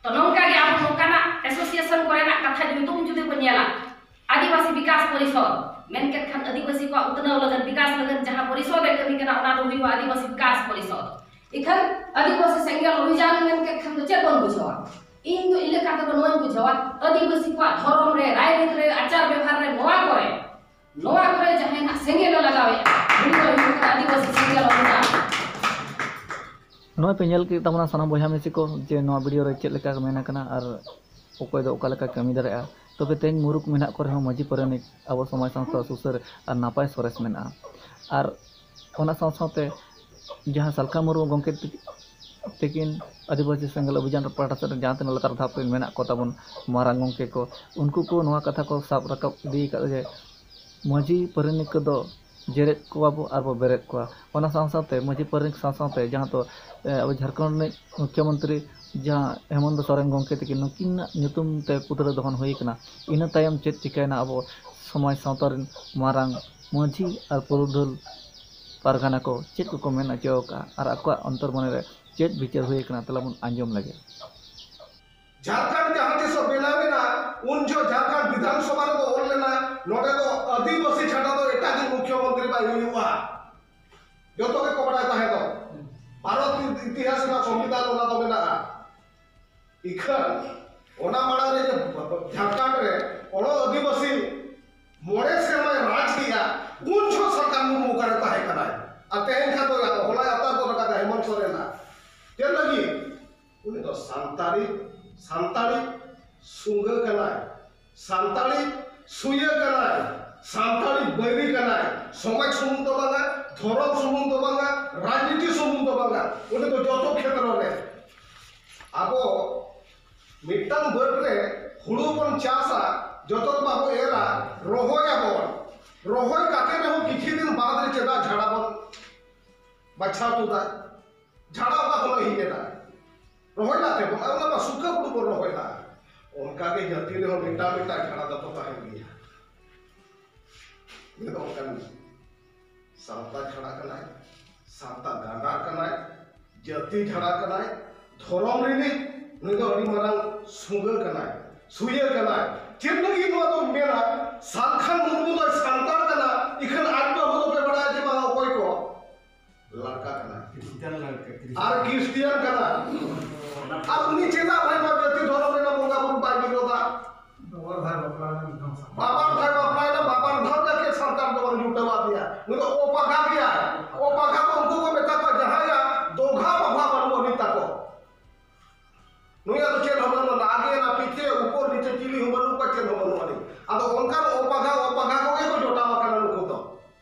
ᱛᱚ ᱱᱚᱝᱠᱟ ᱜᱮ ᱟᱵᱚ ᱱᱚᱝᱠᱟᱱᱟᱜ ᱮᱥᱳᱥᱤᱭᱮᱥᱚᱱ ᱠᱚᱨᱮᱱᱟᱜ ᱠᱟᱛᱷᱟ ᱧᱩᱛᱩᱢ ᱡᱩᱫᱤ ᱵᱚᱱ ᱧᱮᱞᱟ, ᱟᱹᱫᱤᱵᱟᱹᱥᱤ ᱵᱤᱠᱟᱥ ᱯᱚᱨᱤᱥᱚᱫᱽ, ᱢᱮᱱ ᱠᱮᱫ ᱠᱷᱟᱱ ᱟᱹᱫᱤᱵᱟᱹᱥᱤ ᱠᱚᱣᱟᱜ ᱩᱛᱱᱟᱹᱣ ᱞᱟᱹᱜᱤᱫ, ᱵᱤᱠᱟᱥ ᱞᱟᱹᱜᱤᱫ ᱡᱟᱦᱟᱸ ᱯᱚᱨᱤᱥᱚᱫᱽ ᱮ ᱠᱟᱹᱢᱤ ᱠᱟᱱᱟ, ᱚᱱᱟ ᱫᱚ ᱦᱩᱭᱩᱜᱼᱟ ᱟᱹᱫᱤᱵᱟᱹᱥᱤ ᱵᱤᱠᱟᱥ ᱯᱚᱨᱤᱥᱚᱫᱽ᱾ ᱤᱠᱷᱟᱹᱱ ᱟᱹᱫᱤᱵᱟᱹᱥᱤ ᱥᱮᱸᱜᱮᱞ ᱚᱵᱷᱤᱡᱟᱱ ᱢᱮᱱ ᱠᱮᱫ ᱠᱷᱟᱱ ᱫᱚ ᱪᱮᱫ ᱵᱚᱱ ᱵᱩᱡᱷᱟᱹᱣᱟ? ᱤᱧ ᱫᱚ ᱤᱧ ᱞᱮᱠᱟ ᱛᱮᱫᱚ ᱱᱚᱣᱟᱧ ᱵᱩᱡᱷᱟᱹᱣᱟ, ᱟᱹᱫᱤᱵᱟᱹᱥᱤ ᱠᱚᱣᱟᱜ ᱫᱷᱚᱨᱚᱢ ᱨᱮ, ᱨᱟᱭᱨᱤᱛ ᱨᱮ, ᱟᱪᱟᱨ ᱵᱮᱵᱷᱟᱨ ᱨᱮ, ᱱᱚᱣᱟ ᱠᱚᱨᱮ, ᱱᱚᱣᱟ ᱠᱚᱨᱮ ᱡᱟᱦᱟᱸᱭ ᱱᱟᱜ ᱥᱮᱸᱜᱮᱞ ᱮ ᱞᱟᱜᱟᱣᱮᱫᱼᱟ, ᱩᱱᱤ ᱫᱚ ᱦᱩᱭᱩᱜ ᱠᱟᱱᱟ ᱟᱹᱫᱤᱵᱟᱹᱥᱤ ᱥᱮᱸᱜᱮᱞ ᱚᱵᱷᱤᱡᱟᱱ᱾ ᱱᱚᱜᱼᱚᱭ ᱯᱮ ᱧᱮᱞ ᱠᱮᱫ ᱛᱟᱵᱚᱱᱟ ᱥᱟᱱᱟᱢ ᱵᱚᱭᱦᱟ ᱢᱤᱥᱤ ᱠᱚ ᱡᱮ ᱱᱚᱣᱟ ᱵᱷᱤᱰᱤᱭᱳ ᱨᱮ ᱪᱮᱫ ᱞᱮᱠᱟ ᱢᱮᱱ ᱟᱠᱟᱱᱟ ᱟᱨ ᱚᱠᱚᱭ ᱫᱚ ᱚᱠᱟ ᱞᱮᱠᱟ ᱠᱟᱹᱢᱤ ᱫᱟᱲᱮᱭᱟᱜᱼᱟ᱾ ᱛᱚᱵᱮ ᱛᱮᱦᱮᱧ ᱢᱩᱨᱩᱠ ᱢᱮᱱᱟᱜ ᱠᱚ ᱨᱮᱦᱚᱸ ᱢᱟᱹᱡᱷᱤ ᱯᱟᱨᱟᱱᱤᱠ ᱟᱵᱚ ᱥᱚᱢᱟᱡᱽ ᱥᱟᱶᱛᱟ ᱥᱩᱥᱟᱹᱨ ᱟᱨ ᱱᱟᱯᱟᱭ ᱥᱚᱨᱮᱥ ᱢᱮᱱᱟᱜᱼᱟ᱾ ᱟᱨ ᱚᱱᱟ ᱥᱟᱶ ᱥᱟᱶᱛᱮ ᱡᱟᱦᱟᱸ ᱥᱟᱞᱠᱷᱟ ᱢᱩᱨᱢᱩ ᱜᱚᱢᱠᱮ ᱛᱤᱠᱤ-, ᱛᱤᱠᱤᱱ ᱟᱹᱫᱤᱵᱟᱹᱥᱤ ᱥᱮᱸᱜᱮᱞ ᱚᱵᱷᱤᱡᱟᱱ ᱯᱟᱦᱴᱟ ᱥᱮᱫ ᱨᱮ ᱡᱟᱦᱟᱸ ᱛᱤᱱᱟᱹᱜ ᱞᱟᱛᱟᱨ ᱫᱷᱟᱯ ᱨᱮᱱ ᱢᱮᱱᱟᱜ ᱠᱚ ᱛᱟᱵᱚᱱ ᱢᱟᱨᱟᱝ ᱜᱚᱢᱠᱮ ᱠᱚ, ᱩᱱᱠᱩ ᱠᱚ ᱱᱚᱣᱟ ᱠᱟᱛᱷᱟ ᱠᱚ ᱥᱟᱵ ᱨᱟᱠᱟᱵ ᱤᱫᱤ ᱟᱠᱟᱫ ᱡᱮ ᱢᱟᱹᱡᱷᱤ ᱯᱟᱨᱟᱱᱤᱠ ᱠᱚᱫᱚ ᱡᱮᱨᱮᱫ ᱠᱚᱣᱟ ᱵᱚ ᱟᱨ ᱵᱚ ᱵᱮᱨᱮᱫ ᱠᱚᱣᱟ᱾ ᱚᱱᱟ ᱥᱟᱶ ᱥᱟᱶᱛᱮ ᱢᱟᱹᱡᱷᱤ ᱯᱟᱨᱟᱱᱤᱠ ᱥᱟᱶ ᱥᱟᱶᱛᱮ ᱡᱟᱦᱟᱸ ᱫᱚ, ᱮ, ᱟᱵᱚ ᱡᱷᱟᱲᱠᱷᱚᱸᱰ ᱨᱤᱱᱤᱡ ᱢᱩᱠᱷᱭᱚᱢᱚᱱᱛᱨᱤ ᱡᱟᱦᱟᱸ ᱦᱮᱢᱚᱱᱛᱚ ᱥᱚᱨᱮᱱ ᱜᱚᱢᱠᱮ ᱛᱟᱹᱠᱤᱱ, ᱱᱩᱠᱤᱱᱟᱜ ᱧᱩᱛᱩᱢ ᱛᱮ ᱯᱩᱛᱲᱟᱹ ᱫᱚᱦᱚᱱ ᱦᱩᱭ ᱟᱠᱟᱱᱟ᱾ ᱤᱱᱟᱹ ᱛᱟᱭᱚᱢ ᱪᱮᱫ ᱪᱤᱠᱟᱹᱭᱮᱱᱟ, ᱟᱵᱚ ᱥᱚᱢᱟᱡᱽ ᱥᱟᱶᱛᱟ ᱨᱮᱱ ᱢᱟᱨᱟᱝ ᱢᱟᱹᱡᱷᱤ ᱟᱨ ᱯᱩᱨᱩᱫᱷᱩᱞ ᱯᱟᱨᱜᱟᱱᱟ ᱠᱚ ᱪᱮᱫ ᱠᱚᱠᱚ ᱢᱮᱱ ᱦᱚᱪᱚ ᱟᱠᱟᱫᱼᱟ ᱟᱨ ᱟᱠᱚᱣᱟᱜ ᱚᱱᱛᱚᱨ ᱢᱚᱱᱮ ᱨᱮ ᱪᱮᱫ ᱵᱤᱪᱟᱹᱨ ᱦᱩᱭ ᱟᱠᱟᱱᱟ, ᱛᱮᱞᱟ ᱵᱚᱱ ᱟᱸᱡᱚᱢ ᱞᱮᱜᱮ᱾ ᱡᱷᱟᱲᱠᱷᱚᱸᱰ ᱡᱟᱦᱟᱸ ᱛᱤᱥᱚᱜ ᱵᱮᱱᱟᱣ ᱮᱱᱟ, ᱩᱱ ᱡᱚᱦᱚᱜ ᱡᱷᱟᱲᱠᱷᱚᱸᱰ ᱵᱤᱫᱷᱟᱱ ᱥᱚᱵᱷᱟ ᱨᱮᱫᱚ ᱚᱞ ᱞᱮᱱᱟ, ᱱᱚᱰᱮ ᱫᱚ ᱟᱹᱫᱤᱵᱟᱹᱥᱤ ᱪᱷᱟᱰᱟ ᱫᱚ ᱮᱴᱟᱜ ᱜᱮ ᱢᱩᱠᱷᱭᱚᱢᱚᱱᱛᱨᱤ ᱵᱟᱭ ᱦᱩᱭᱩᱜᱼᱟ᱾ ᱡᱚᱛᱚ ᱜᱮᱠᱚ ᱵᱟᱲᱟᱭ ᱛᱟᱦᱮᱸ ᱫᱚ᱾ ᱵᱷᱟᱨᱚᱛ ᱤᱛᱤᱦᱟᱥ ᱨᱮᱱᱟᱜ ᱥᱚᱝᱵᱤᱫᱷᱟᱱ ᱚᱱᱟ ᱫᱚ ᱢᱮᱱᱟᱜᱼᱟ᱾ ᱤᱠᱷᱟᱹᱱ ᱚᱱᱟ ᱢᱟᱲᱟᱝ ᱨᱮ ᱡᱮ ᱡᱷᱟᱲᱠᱷᱚᱸᱰ ᱨᱮ ᱚᱲᱚ ᱟᱹᱫᱤᱵᱟᱹᱥᱤ ᱢᱚᱬᱮ ᱥᱮᱨᱢᱟᱭ ᱨᱟᱡᱽ ᱠᱮᱜᱼᱟ, ᱩᱱ ᱡᱚᱦᱚᱜ ᱥᱟᱨᱠᱟᱨ ᱢᱩᱨᱢᱩ ᱚᱠᱟᱨᱮ ᱛᱟᱦᱮᱸ ᱠᱟᱱᱟᱭ? ᱟᱨ ᱛᱮᱦᱮᱧ ᱠᱷᱟᱱ ᱫᱚ ᱦᱚᱞᱟᱭ ᱟᱛᱟᱨ ᱜᱚᱫ ᱟᱠᱟᱫᱟ ᱦᱮᱢᱚᱱᱛ ᱥᱚᱨᱮᱱᱟᱜ᱾ ᱪᱮᱫ ᱞᱟᱹᱜᱤᱫ? ᱩᱱᱤ ᱫᱚ ᱥᱟᱱᱛᱟᱲᱤ, ᱥᱟᱱᱛᱟᱲᱤ ᱥᱩᱸᱜᱟᱹ ᱠᱟᱱᱟᱭ, ᱥᱟᱱᱛᱟᱲᱤ ᱥᱩᱭᱟᱹ ᱠᱟᱱᱟᱭ, ᱥᱟᱱᱛᱟᱲᱤ ᱵᱟᱹᱭᱨᱤ ᱠᱟᱱᱟᱭ᱾ ᱥᱚᱢᱟᱡᱽ ᱥᱩᱢᱩᱝ ᱫᱚ ᱵᱟᱝᱟ, ᱫᱷᱚᱨᱚᱢ ᱥᱩᱢᱩᱝ ᱫᱚ ᱵᱟᱝᱟ, ᱨᱟᱡᱽᱱᱤᱛᱤ ᱥᱩᱢᱩᱝ ᱫᱚ ᱵᱟᱝᱟ, ᱩᱱᱤ ᱫᱚ ᱡᱚᱛᱚ ᱠᱷᱮᱛᱨᱚ ᱨᱮ᱾ ᱟᱵᱚ ᱢᱤᱫᱴᱟᱝ ᱵᱟᱹᱫᱽ ᱨᱮ ᱦᱩᱲᱩ ᱵᱚᱱ ᱪᱟᱥᱟ, ᱡᱚᱛᱚ ᱫᱚ ᱵᱟᱵᱚ ᱮᱨᱟ, ᱨᱚᱦᱚᱭᱟᱵᱚᱱ᱾ ᱨᱚᱦᱚᱭ ᱠᱟᱛᱮ ᱨᱮᱦᱚᱸ ᱠᱤᱪᱷᱩ ᱫᱤᱱ ᱵᱟᱫᱽ ᱨᱮ ᱪᱮᱫᱟᱜ ᱡᱷᱟᱲᱟ ᱵᱚᱱ ᱵᱟᱪᱷᱟᱣ ᱛᱩᱫᱟ? ᱡᱷᱟᱲᱟ ᱚᱠᱟ ᱠᱷᱚᱱ ᱦᱮᱡ ᱮᱱᱟ? ᱨᱚᱦᱚᱭ ᱞᱟᱜ ᱛᱮᱵᱚᱱ, ᱚᱱᱟ ᱢᱟ ᱥᱩᱠᱷᱟᱹ ᱦᱩᱲᱩ ᱵᱚᱱ ᱨᱚᱦᱚᱭ ᱞᱟᱜ᱾ ᱚᱱᱠᱟ ᱜᱮ ᱡᱟᱹᱛᱤ ᱨᱮᱦᱚᱸ ᱢᱤᱫᱴᱟᱝ ᱢᱤᱫᱴᱟᱝ ᱡᱷᱟᱲᱟ ᱫᱚᱠᱚ ᱛᱟᱦᱮᱱ ᱜᱮᱭᱟ᱾ ᱩᱱᱤ ᱫᱚ ᱚᱱᱠᱟᱱ ᱥᱟᱶᱛᱟ ᱡᱷᱟᱲᱟ ᱠᱟᱱᱟᱭ, ᱥᱟᱶᱛᱟ ᱜᱟᱸᱰᱟᱨ ᱠᱟᱱᱟᱭ, ᱡᱟᱹᱛᱤ ᱡᱷᱟᱲᱟ ᱠᱟᱱᱟᱭ, ᱫᱷᱚᱨᱚᱢ ᱨᱤᱱᱤᱡ ᱱᱩᱭ ᱫᱚ ᱟᱹᱰᱤ ᱢᱟᱨᱟᱝ ᱥᱩᱸᱜᱟᱹ ᱠᱟᱱᱟᱭ, ᱥᱩᱭᱟᱹ ᱠᱟᱱᱟᱭ᱾ ᱪᱮᱫ ᱞᱟᱹᱜᱤᱫ ᱱᱚᱣᱟ ᱫᱚ ᱢᱮᱱᱟ? ᱥᱟᱞᱠᱷᱟᱱ ᱢᱩᱨᱢᱩ ᱫᱚᱭ ᱥᱟᱱᱛᱟᱲ ᱠᱟᱱᱟ, ᱤᱠᱷᱟᱹᱱ ᱟᱡ ᱵᱟᱹᱦᱩ ᱫᱚᱯᱮ ᱵᱟᱲᱟᱭᱟ ᱡᱮ ᱵᱟᱝ ᱚᱠᱚᱭ ᱠᱚ? ᱞᱟᱲᱠᱟ ᱠᱟᱱᱟᱭ᱾ ᱠᱷᱨᱤᱥᱴᱟᱱ ᱞᱟᱲᱠᱟ, ᱠᱷᱨᱤᱥᱴᱟᱱ᱾ ᱟᱨ ᱠᱷᱨᱤᱥᱴᱤᱭᱟᱱ ᱠᱟᱱᱟᱭ᱾ ᱟᱨ ᱩᱱᱤ ᱪᱮᱫᱟᱜ ᱵᱷᱟᱭ ᱱᱚᱣᱟ ᱡᱟᱹᱛᱤ ᱫᱷᱚᱨᱚᱢ ᱨᱮᱱᱟᱜ ᱵᱚᱸᱜᱟ ᱵᱩᱨᱩ ᱵᱟᱭ ᱵᱤᱨᱳᱫᱟ? ᱵᱟᱵᱟᱨ ᱵᱷᱟᱭ ᱵᱟᱯᱞᱟᱭᱮᱱᱟ ᱢᱤᱫ ᱫᱷᱟᱣ ᱥᱟᱶ᱾ ᱵᱟᱵᱟᱨ ᱵᱷᱟᱭ ᱵᱟᱯᱞᱟᱭᱮᱱᱟ, ᱵᱟᱵᱟᱨ ᱫᱷᱟᱣ ᱡᱟᱠᱮ ᱥᱟᱱᱛᱟᱲ ᱫᱚ ᱵᱟᱝ ᱡᱩᱴᱟᱹᱣ ᱟᱫᱮᱭᱟ᱾ ᱱᱩᱭ ᱫᱚ ᱚᱯᱟᱜᱟ ᱜᱮᱭᱟᱭ᱾ ᱚᱯᱟᱜᱟ ᱫᱚ ᱩᱱᱠᱩ ᱠᱚ ᱢᱮᱛᱟ ᱠᱚᱣᱟ ᱡᱟᱦᱟᱸᱭᱟᱜ ᱫᱚᱜᱷᱟ ᱵᱟᱵᱷᱟ ᱵᱟᱹᱱᱩᱜ ᱟᱹᱱᱤᱡ ᱛᱟᱠᱚ᱾ ᱱᱩᱭᱟᱜ ᱫᱚ ᱪᱮᱫ ᱦᱚᱸ ᱵᱟᱹᱱᱩᱜ ᱟᱹᱱᱤᱡ, ᱟᱜᱮ ᱚᱱᱟ ᱯᱤᱪᱷᱮ ᱩᱯᱚᱨ ᱱᱤᱪᱮ ᱪᱤᱞᱤ ᱦᱚᱸ ᱵᱟᱹᱱᱩᱜ ᱠᱚᱣᱟ, ᱪᱮᱫ ᱦᱚᱸ ᱵᱟᱹᱱᱩᱜ ᱟᱹᱱᱤᱡ᱾ ᱟᱫᱚ ᱚᱱᱠᱟᱱ ᱚᱯᱟᱜᱟ, ᱚᱯᱟᱜᱟ ᱠᱚᱜᱮ ᱠᱚ ᱡᱚᱴᱟᱣ ᱟᱠᱟᱱᱟ ᱱᱩᱠᱩ ᱫᱚ᱾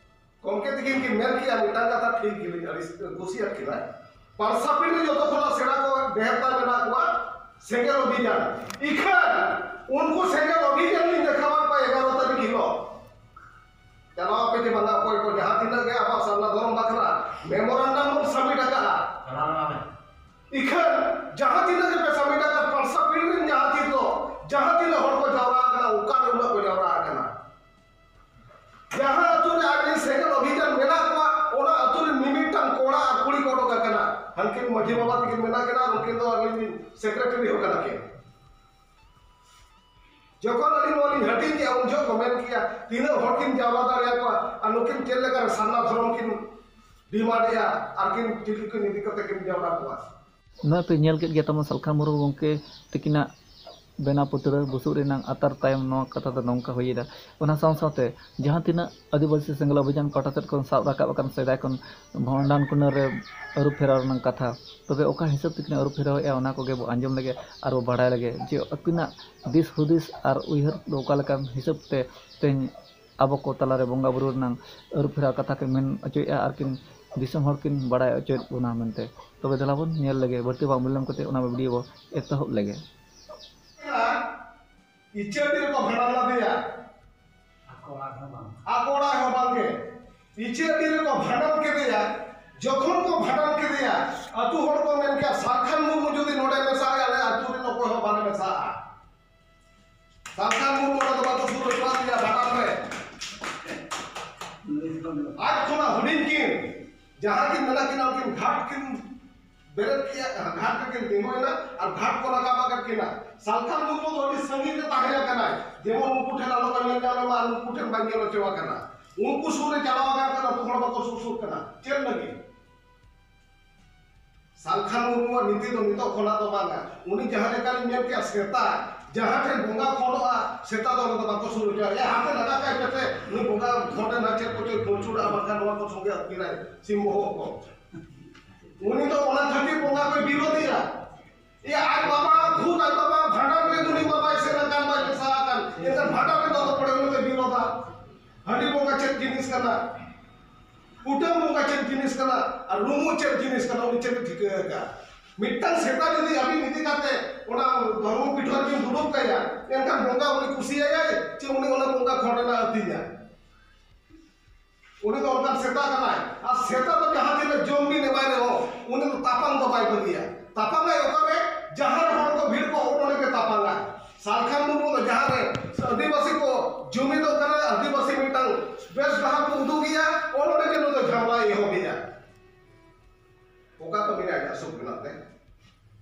ᱜᱚᱢᱠᱮ ᱛᱤᱠᱤᱱ ᱠᱤᱱ ᱢᱮᱱ ᱠᱮᱜᱼᱟ ᱢᱤᱫᱴᱟᱝ ᱠᱟᱛᱷᱟ, ᱴᱷᱤᱠ ᱜᱮᱞᱤᱧ ᱟᱹᱲᱤᱥ, ᱠᱩᱥᱤᱭᱟᱫ ᱠᱤᱱᱟ᱾ ᱯᱟᱨᱥᱟᱯᱤᱲ ᱨᱮ ᱡᱚᱛᱚ ᱠᱷᱚᱱᱟᱜ ᱥᱮᱬᱟ ᱠᱚ ᱰᱷᱮᱨ ᱛᱟᱭ ᱢᱮᱱᱟᱜ ᱠᱚᱣᱟ ᱥᱮᱸᱜᱮᱞ ᱚᱵᱷᱤᱡᱟᱱ᱾ ᱤᱠᱷᱟᱹᱱ ᱩᱱᱠᱩ ᱥᱮᱸᱜᱮᱞ ᱚᱵᱷᱤᱡᱟᱱ ᱞᱤᱧ ᱫᱮᱠᱷᱟᱣᱟᱫ ᱠᱚᱣᱟ ᱮᱜᱟᱨᱚ ᱛᱟᱹᱨᱤᱠᱷ ᱦᱤᱞᱳᱜ᱾ ᱪᱟᱞᱟᱣ ᱟᱯᱮ ᱪᱮ ᱵᱟᱝᱟ? ᱚᱠᱚᱭ ᱠᱚ ᱡᱟᱦᱟᱸ ᱛᱤᱱᱟᱹᱜ ᱜᱮ ᱟᱵᱚᱣᱟᱜ ᱥᱟᱨᱱᱟ ᱫᱷᱚᱨᱚᱢ ᱵᱟᱠᱷᱨᱟ memorandum ᱵᱚᱱ submit ᱟᱠᱟᱫᱼᱟ, ᱤᱠᱷᱟᱹᱱ ᱡᱟᱦᱟᱸ ᱛᱤᱱᱟᱹᱜ ᱜᱮᱯᱮ submit ᱟᱠᱟᱫ ᱯᱟᱨᱥᱟᱯᱤᱲ ᱨᱮᱱ ᱡᱟᱦᱟᱸ ᱛᱤᱨ ᱫᱚ ᱡᱟᱦᱟᱸ ᱛᱤᱱᱟᱹᱜ ᱦᱚᱲ ᱠᱚ ᱡᱟᱣᱨᱟ ᱟᱠᱟᱱᱟ, ᱚᱠᱟ ᱨᱮ ᱩᱱᱟᱹᱜ ᱠᱚ ᱡᱟᱣᱨᱟ ᱟᱠᱟᱱᱟ? ᱡᱟᱦᱟᱸ ᱟᱹᱛᱩ ᱨᱮ ᱟᱹᱰᱤ ᱥᱮᱸᱜᱮᱞ ᱚᱵᱷᱤᱡᱟᱱ ᱢᱮᱱᱟᱜ ᱠᱚᱣᱟ, ᱚᱱᱟ ᱟᱹᱛᱩ ᱨᱮ ᱢᱤᱢᱤᱫᱴᱟᱝ ᱠᱚᱲᱟ ᱟᱨ ᱠᱩᱲᱤ ᱠᱚ ᱚᱰᱚᱠ ᱟᱠᱟᱱᱟ᱾ ᱦᱟᱱᱠᱤᱱ ᱢᱟᱹᱡᱷᱤ ᱵᱟᱵᱟ ᱛᱟᱹᱠᱤᱱ ᱢᱮᱱᱟᱜ ᱠᱤᱱᱟ, ᱩᱱᱠᱤᱱ ᱫᱚ ᱟᱹᱞᱤᱧ ᱨᱤᱱ secretary ᱦᱚᱸ ᱠᱟᱱᱟ ᱠᱤᱱ᱾ ᱡᱚᱠᱷᱚᱱ ᱟᱹᱞᱤᱧ ᱱᱚᱣᱟ ᱞᱤᱧ ᱦᱟᱹᱴᱤᱧ ᱠᱮᱜᱼᱟ, ᱩᱱ ᱡᱚᱦᱚᱜ ᱠᱚ ᱢᱮᱱ ᱠᱮᱜᱼᱟ, "ᱛᱤᱱᱟᱹᱜ ᱦᱚᱲ ᱠᱤᱱ ᱡᱟᱣᱨᱟ ᱫᱟᱲᱮᱭᱟᱠᱚᱣᱟ ᱟᱨ ᱱᱩᱠᱤᱱ ᱪᱮᱫ ᱞᱮᱠᱟᱨᱮ ᱥᱟᱨᱱᱟ ᱫᱷᱚᱨᱚᱢ ᱠᱤᱱ ᱰᱤᱢᱟᱱᱰᱮᱜᱼᱟ ᱟᱨ ᱠᱤᱱ ᱪᱤᱞᱤ ᱠᱤᱱ ᱤᱫᱤ ᱠᱟᱛᱮ ᱠᱤᱱ ᱡᱟᱣᱨᱟ ᱠᱚᱣᱟ?" ᱱᱚᱜᱼᱚᱭ ᱯᱮ ᱧᱮᱞ ᱠᱮᱫ ᱜᱮᱭᱟ ᱛᱟᱵᱚᱱ ᱥᱟᱞᱠᱷᱟᱱ ᱢᱩᱨᱢᱩ ᱜᱚᱢᱠᱮ ᱛᱟᱹᱠᱤᱱᱟᱜ ᱵᱮᱱᱟᱣ ᱯᱩᱛᱲᱟᱹ ᱵᱩᱥᱩᱵ ᱨᱮᱱᱟᱜ ᱟᱛᱟᱨ ᱛᱟᱭᱚᱢ ᱱᱚᱣᱟ ᱠᱟᱛᱷᱟ ᱫᱚ ᱱᱚᱝᱠᱟ ᱦᱩᱭᱮᱱᱟ᱾ ᱚᱱᱟ ᱥᱟᱶ ᱥᱟᱶᱛᱮ ᱡᱟᱦᱟᱸ ᱛᱤᱱᱟᱹᱜ ᱟᱹᱫᱤᱵᱟᱹᱥᱤ ᱥᱮᱸᱜᱮᱞ ᱚᱵᱷᱤᱡᱟᱱ ᱯᱟᱦᱴᱟ ᱥᱮᱫ ᱠᱷᱚᱱ ᱥᱟᱵ ᱨᱟᱠᱟᱵ ᱟᱠᱟᱱ ᱥᱮᱫᱟᱭ ᱠᱷᱚᱱ ᱵᱷᱟᱸᱰᱟᱱ ᱠᱩᱱᱟᱹ ᱨᱮ ᱟᱹᱨᱩ ᱯᱷᱮᱨᱟᱣ ᱨᱮᱱᱟᱜ ᱠᱟᱛᱷᱟ, ᱛᱚᱵᱮ ᱚᱠᱟ ᱦᱤᱥᱟᱹᱵ ᱛᱮᱠᱤᱱ ᱟᱹᱨᱩ ᱯᱷᱮᱨᱟᱣᱮᱫᱼᱟ, ᱚᱱᱟ ᱠᱚᱜᱮ ᱵᱚ ᱟᱸᱡᱚᱢ ᱞᱮᱜᱮ ᱟᱨ ᱵᱚ ᱵᱟᱲᱟᱭ ᱞᱮᱜᱮ ᱡᱮ ᱟᱹᱠᱤᱱᱟᱜ ᱫᱤᱥ ᱦᱩᱫᱤᱥ ᱟᱨ ᱩᱭᱦᱟᱹᱨ ᱫᱚ ᱚᱠᱟ ᱞᱮᱠᱟᱱ ᱦᱤᱥᱟᱹᱵ ᱛᱮ ᱛᱮᱦᱮᱧ ᱟᱵᱚ ᱠᱚ ᱛᱟᱞᱟᱨᱮ ᱵᱚᱸᱜᱟ ᱵᱩᱨᱩ ᱨᱮᱱᱟᱜ ᱟᱹᱨᱩ ᱯᱷᱮᱨᱟᱣ ᱠᱟᱛᱷᱟ ᱠᱤᱱ ᱢᱮᱱ ᱚᱪᱚᱭᱮᱫᱼᱟ ᱟᱨ ᱠᱤᱱ ᱫᱤᱥᱚᱢ ᱦᱚᱲ ᱠᱤᱱ ᱵᱟᱲᱟᱭ ᱚᱪᱚᱭᱮᱫ ᱵᱚᱱᱟ ᱢᱮᱱᱛᱮ᱾ ᱛᱚᱵᱮ ᱫᱮᱞᱟ ᱵᱚᱱ ᱧᱮᱞ ᱞᱮᱜᱮ, ᱵᱟᱹᱲᱛᱤ ᱵᱟᱝ ᱵᱤᱞᱚᱢ ᱠᱟᱛᱮ ᱚᱱᱟ ᱵᱷᱤᱰᱤᱭᱳ ᱵᱚ ᱮᱛᱚᱦᱚᱵ ᱞᱮᱜᱮ᱾ ᱤᱪᱟᱹᱰᱤ ᱨᱮᱠᱚ ᱵᱷᱟᱸᱰᱟᱱ ᱞᱮᱫᱮᱭᱟ᱾ ᱟᱠᱚ ᱚᱲᱟᱜ ᱦᱚᱸ ᱵᱟᱝ᱾ ᱟᱠᱚ ᱚᱲᱟᱜ ᱦᱚᱸ ᱵᱟᱝᱜᱮ᱾ ᱤᱪᱟᱹᱰᱤ ᱨᱮᱠᱚ ᱵᱷᱟᱸᱰᱟᱱ ᱠᱮᱫᱮᱭᱟ᱾ ᱡᱚᱠᱷᱚᱱ ᱠᱚ ᱵᱷᱟᱸᱰᱟᱱ ᱠᱮᱫᱮᱭᱟ, ᱟᱹᱛᱩ ᱦᱚᱲ ᱠᱚ ᱢᱮᱱ ᱠᱮᱭᱟ, "ᱥᱟᱞᱠᱷᱟᱱ ᱢᱩᱨᱢᱩ ᱡᱩᱫᱤ ᱱᱚᱰᱮ ᱢᱮᱥᱟᱜᱼᱟ, ᱟᱞᱮ ᱟᱹᱛᱩ ᱨᱮᱱ ᱚᱠᱚᱭ ᱦᱚᱸ ᱵᱟᱞᱮ ᱢᱮᱥᱟᱜᱼᱟ᱾ ᱥᱟᱞᱠᱷᱟᱱ ᱢᱩᱨᱢᱩ ᱱᱚᱰᱮ ᱫᱚ ᱵᱟᱠᱚ ᱥᱩᱨ ᱦᱚᱪᱚᱣᱟᱜ ᱞᱮᱭᱟ ᱵᱷᱟᱸᱰᱟᱱ ᱨᱮ᱾" ᱟᱡ ᱠᱷᱚᱱᱟᱜ ᱦᱩᱰᱤᱧ ᱠᱤᱱ ᱡᱟᱦᱟᱸ ᱠᱤᱱ ᱢᱮᱱᱟᱜ ᱠᱤᱱᱟ, ᱩᱱᱠᱤᱱ ᱜᱷᱟᱴ ᱠᱤᱱ ᱵᱮᱨᱮᱫ ᱠᱮᱜᱼᱟ, ᱜᱷᱟᱴ ᱨᱮᱠᱤᱱ ᱛᱤᱸᱜᱩᱭᱮᱱᱟ ᱟᱨ ᱜᱷᱟᱴ ᱠᱚ ᱨᱟᱠᱟᱵ ᱟᱠᱟᱫ ᱠᱤᱱᱟ᱾ ᱥᱟᱞᱠᱷᱟᱱ ᱢᱩᱨᱢᱩ ᱫᱚ ᱟᱹᱰᱤ ᱥᱟᱺᱜᱤᱧ ᱨᱮ ᱛᱟᱦᱮᱸ ᱟᱠᱟᱱᱟᱭ, ᱡᱮᱢᱚᱱ ᱩᱱᱠᱩ ᱴᱷᱮᱱ ᱟᱞᱚ ᱠᱚ ᱧᱮᱞ ᱧᱟᱢ ᱢᱟ ᱟᱨ ᱩᱱᱠᱩ ᱴᱷᱮᱱ ᱵᱟᱭ ᱧᱮᱞ ᱦᱚᱪᱚ ᱟᱠᱟᱱᱟ᱾ ᱩᱱᱠᱩ ᱥᱩᱨ ᱨᱮ ᱪᱟᱞᱟᱣ ᱟᱠᱟᱱ ᱠᱷᱟᱱ ᱟᱹᱛᱩ ᱦᱚᱲ ᱵᱟᱠᱚ ᱥᱩᱨ ᱥᱩᱨ ᱠᱟᱱᱟ᱾ ᱪᱮᱫ ᱞᱟᱹᱜᱤᱫ? ᱥᱟᱞᱠᱷᱟᱱ ᱢᱩᱨᱢᱩᱣᱟᱜ ᱱᱤᱛᱤ ᱫᱚ ᱱᱤᱛᱚᱜ ᱠᱷᱚᱱᱟᱜ ᱫᱚ ᱵᱟᱝᱟ᱾ ᱩᱱᱤ ᱡᱟᱦᱟᱸ ᱞᱮᱠᱟᱞᱤᱧ ᱢᱮᱱ ᱠᱮᱜᱼᱟ, ᱥᱮᱛᱟ ᱡᱟᱦᱟᱸ ᱴᱷᱮᱱ ᱵᱚᱸᱜᱟ ᱠᱷᱚᱸᱰᱚᱜᱼᱟ, ᱥᱮᱛᱟ ᱫᱚ ᱚᱸᱰᱮ ᱫᱚ ᱵᱟᱠᱚ ᱥᱩᱨ ᱦᱚᱪᱚᱣᱟᱜᱼᱟ᱾ ᱮᱭᱟ, ᱦᱟᱱᱛᱮ ᱞᱟᱜᱟ ᱠᱟᱭ ᱯᱮᱥᱮ, ᱩᱱᱤ ᱵᱚᱸᱜᱟ ᱠᱷᱚᱸᱰ ᱨᱮᱱᱟᱜ ᱪᱮᱫ ᱠᱚᱪᱚᱭ ᱠᱷᱩᱞᱪᱩᱲᱟ, ᱵᱟᱝᱠᱷᱟᱱ ᱱᱚᱣᱟ ᱠᱚ ᱥᱚᱸᱜᱮ ᱟᱹᱛᱠᱤᱨᱟᱭ ᱥᱤᱢ ᱵᱚᱦᱚᱜ ᱠᱚ᱾ ᱩᱱᱤ ᱫᱚ ᱚᱱᱟ ᱠᱷᱟᱹᱛᱤᱨ ᱵᱚᱸᱜᱟ ᱠᱚᱭ ᱵᱤᱨᱳᱫᱮᱭᱟ᱾ ᱮᱭᱟ, ᱟᱡ ᱵᱟᱵᱟ, ᱠᱷᱩᱫ ᱟᱡ ᱵᱟᱵᱟ ᱵᱷᱟᱸᱰᱟᱱ ᱨᱮ ᱩᱱᱤ ᱵᱟᱵᱟᱭ ᱥᱮᱱ ᱟᱠᱟᱱ, ᱵᱟᱭ ᱢᱮᱥᱟ ᱟᱠᱟᱱ, ᱮᱱᱠᱷᱟᱱ ᱵᱷᱟᱸᱰᱟᱱ ᱨᱮ ᱫᱚ ᱯᱚᱲᱮ ᱩᱱᱤ ᱫᱚᱭ ᱵᱤᱨᱳᱫᱟ᱾ ᱦᱟᱺᱰᱤ ᱵᱚᱸᱜᱟ ᱪᱮᱫ ᱡᱤᱱᱤᱥ ᱠᱟᱱᱟ? ᱠᱩᱴᱟᱹᱢ ᱵᱚᱸᱜᱟ ᱪᱮᱫ ᱡᱤᱱᱤᱥ ᱠᱟᱱᱟ ᱟᱨ ᱨᱩᱢᱩᱜ ᱪᱮᱫ ᱡᱤᱱᱤᱥ ᱠᱟᱱᱟ, ᱩᱱᱤ ᱪᱮᱫ ᱮ ᱴᱷᱤᱠᱟᱹ ᱟᱠᱟᱫᱼᱟ? ᱢᱤᱫᱴᱟᱝ ᱥᱮᱛᱟ ᱡᱩᱫᱤ ᱟᱹᱵᱤᱱ ᱤᱫᱤ ᱠᱟᱛᱮ ᱚᱱᱟ ᱫᱷᱚᱨᱢᱚ ᱯᱤᱴᱷᱟᱹ ᱨᱮᱵᱤᱱ ᱫᱩᱲᱩᱵ ᱠᱟᱭᱟ, ᱮᱱᱠᱷᱟᱱ ᱵᱚᱸᱜᱟ ᱩᱱᱤ ᱠᱩᱥᱤᱭᱟᱭᱟᱭ ᱪᱮ ᱩᱱᱤ ᱚᱱᱟ ᱵᱚᱸᱜᱟ ᱠᱷᱚᱲ ᱨᱮᱱᱟᱜ ᱟᱹᱛᱤᱧᱟ? ᱩᱱᱤ ᱫᱚ ᱚᱱᱠᱟᱱ ᱥᱮᱛᱟ ᱠᱟᱱᱟᱭ᱾ ᱟᱨ ᱥᱮᱛᱟ ᱫᱚ ᱡᱟᱦᱟᱸ ᱛᱤᱱᱟᱹᱜ ᱡᱚᱢ ᱵᱤᱱ ᱮᱢᱟᱭ ᱨᱮᱦᱚᱸ, ᱩᱱᱤ ᱫᱚ ᱛᱟᱯᱟᱢ ᱫᱚ ᱵᱟᱭ ᱵᱟᱹᱜᱤᱭᱟ᱾ ᱛᱟᱯᱟᱢᱟᱭ ᱚᱠᱟᱨᱮ? ᱡᱟᱦᱟᱸ ᱨᱮ ᱦᱚᱲ ᱠᱚ ᱵᱷᱤᱲ ᱠᱚ, ᱚᱸᱰᱮ ᱜᱮ ᱛᱟᱯᱟᱢᱟᱭ᱾ ᱥᱟᱞᱠᱷᱟᱱ ᱢᱩᱨᱢᱩ ᱫᱚ ᱡᱟᱦᱟᱸ ᱨᱮ ᱟᱹᱫᱤᱵᱟᱹᱥᱤ ᱠᱚ ᱡᱩᱢᱤᱫᱚᱜ ᱠᱟᱱᱟ, ᱟᱹᱫᱤᱵᱟᱹᱥᱤ ᱢᱤᱫᱴᱟᱝ ᱵᱮᱥ ᱰᱟᱦᱟᱨ ᱠᱚ ᱩᱫᱩᱜ ᱮᱭᱟ, ᱚᱸᱰᱮ ᱜᱮ ᱱᱩᱭ ᱫᱚ ᱡᱷᱟᱢᱞᱟᱭ ᱮᱦᱚᱵ ᱮᱭᱟ᱾ ᱚᱠᱟ ᱠᱟᱹᱢᱤ ᱨᱮ ᱟᱡᱟᱜ ᱥᱩᱠ ᱢᱮᱱᱟᱜ ᱛᱟᱭᱟ?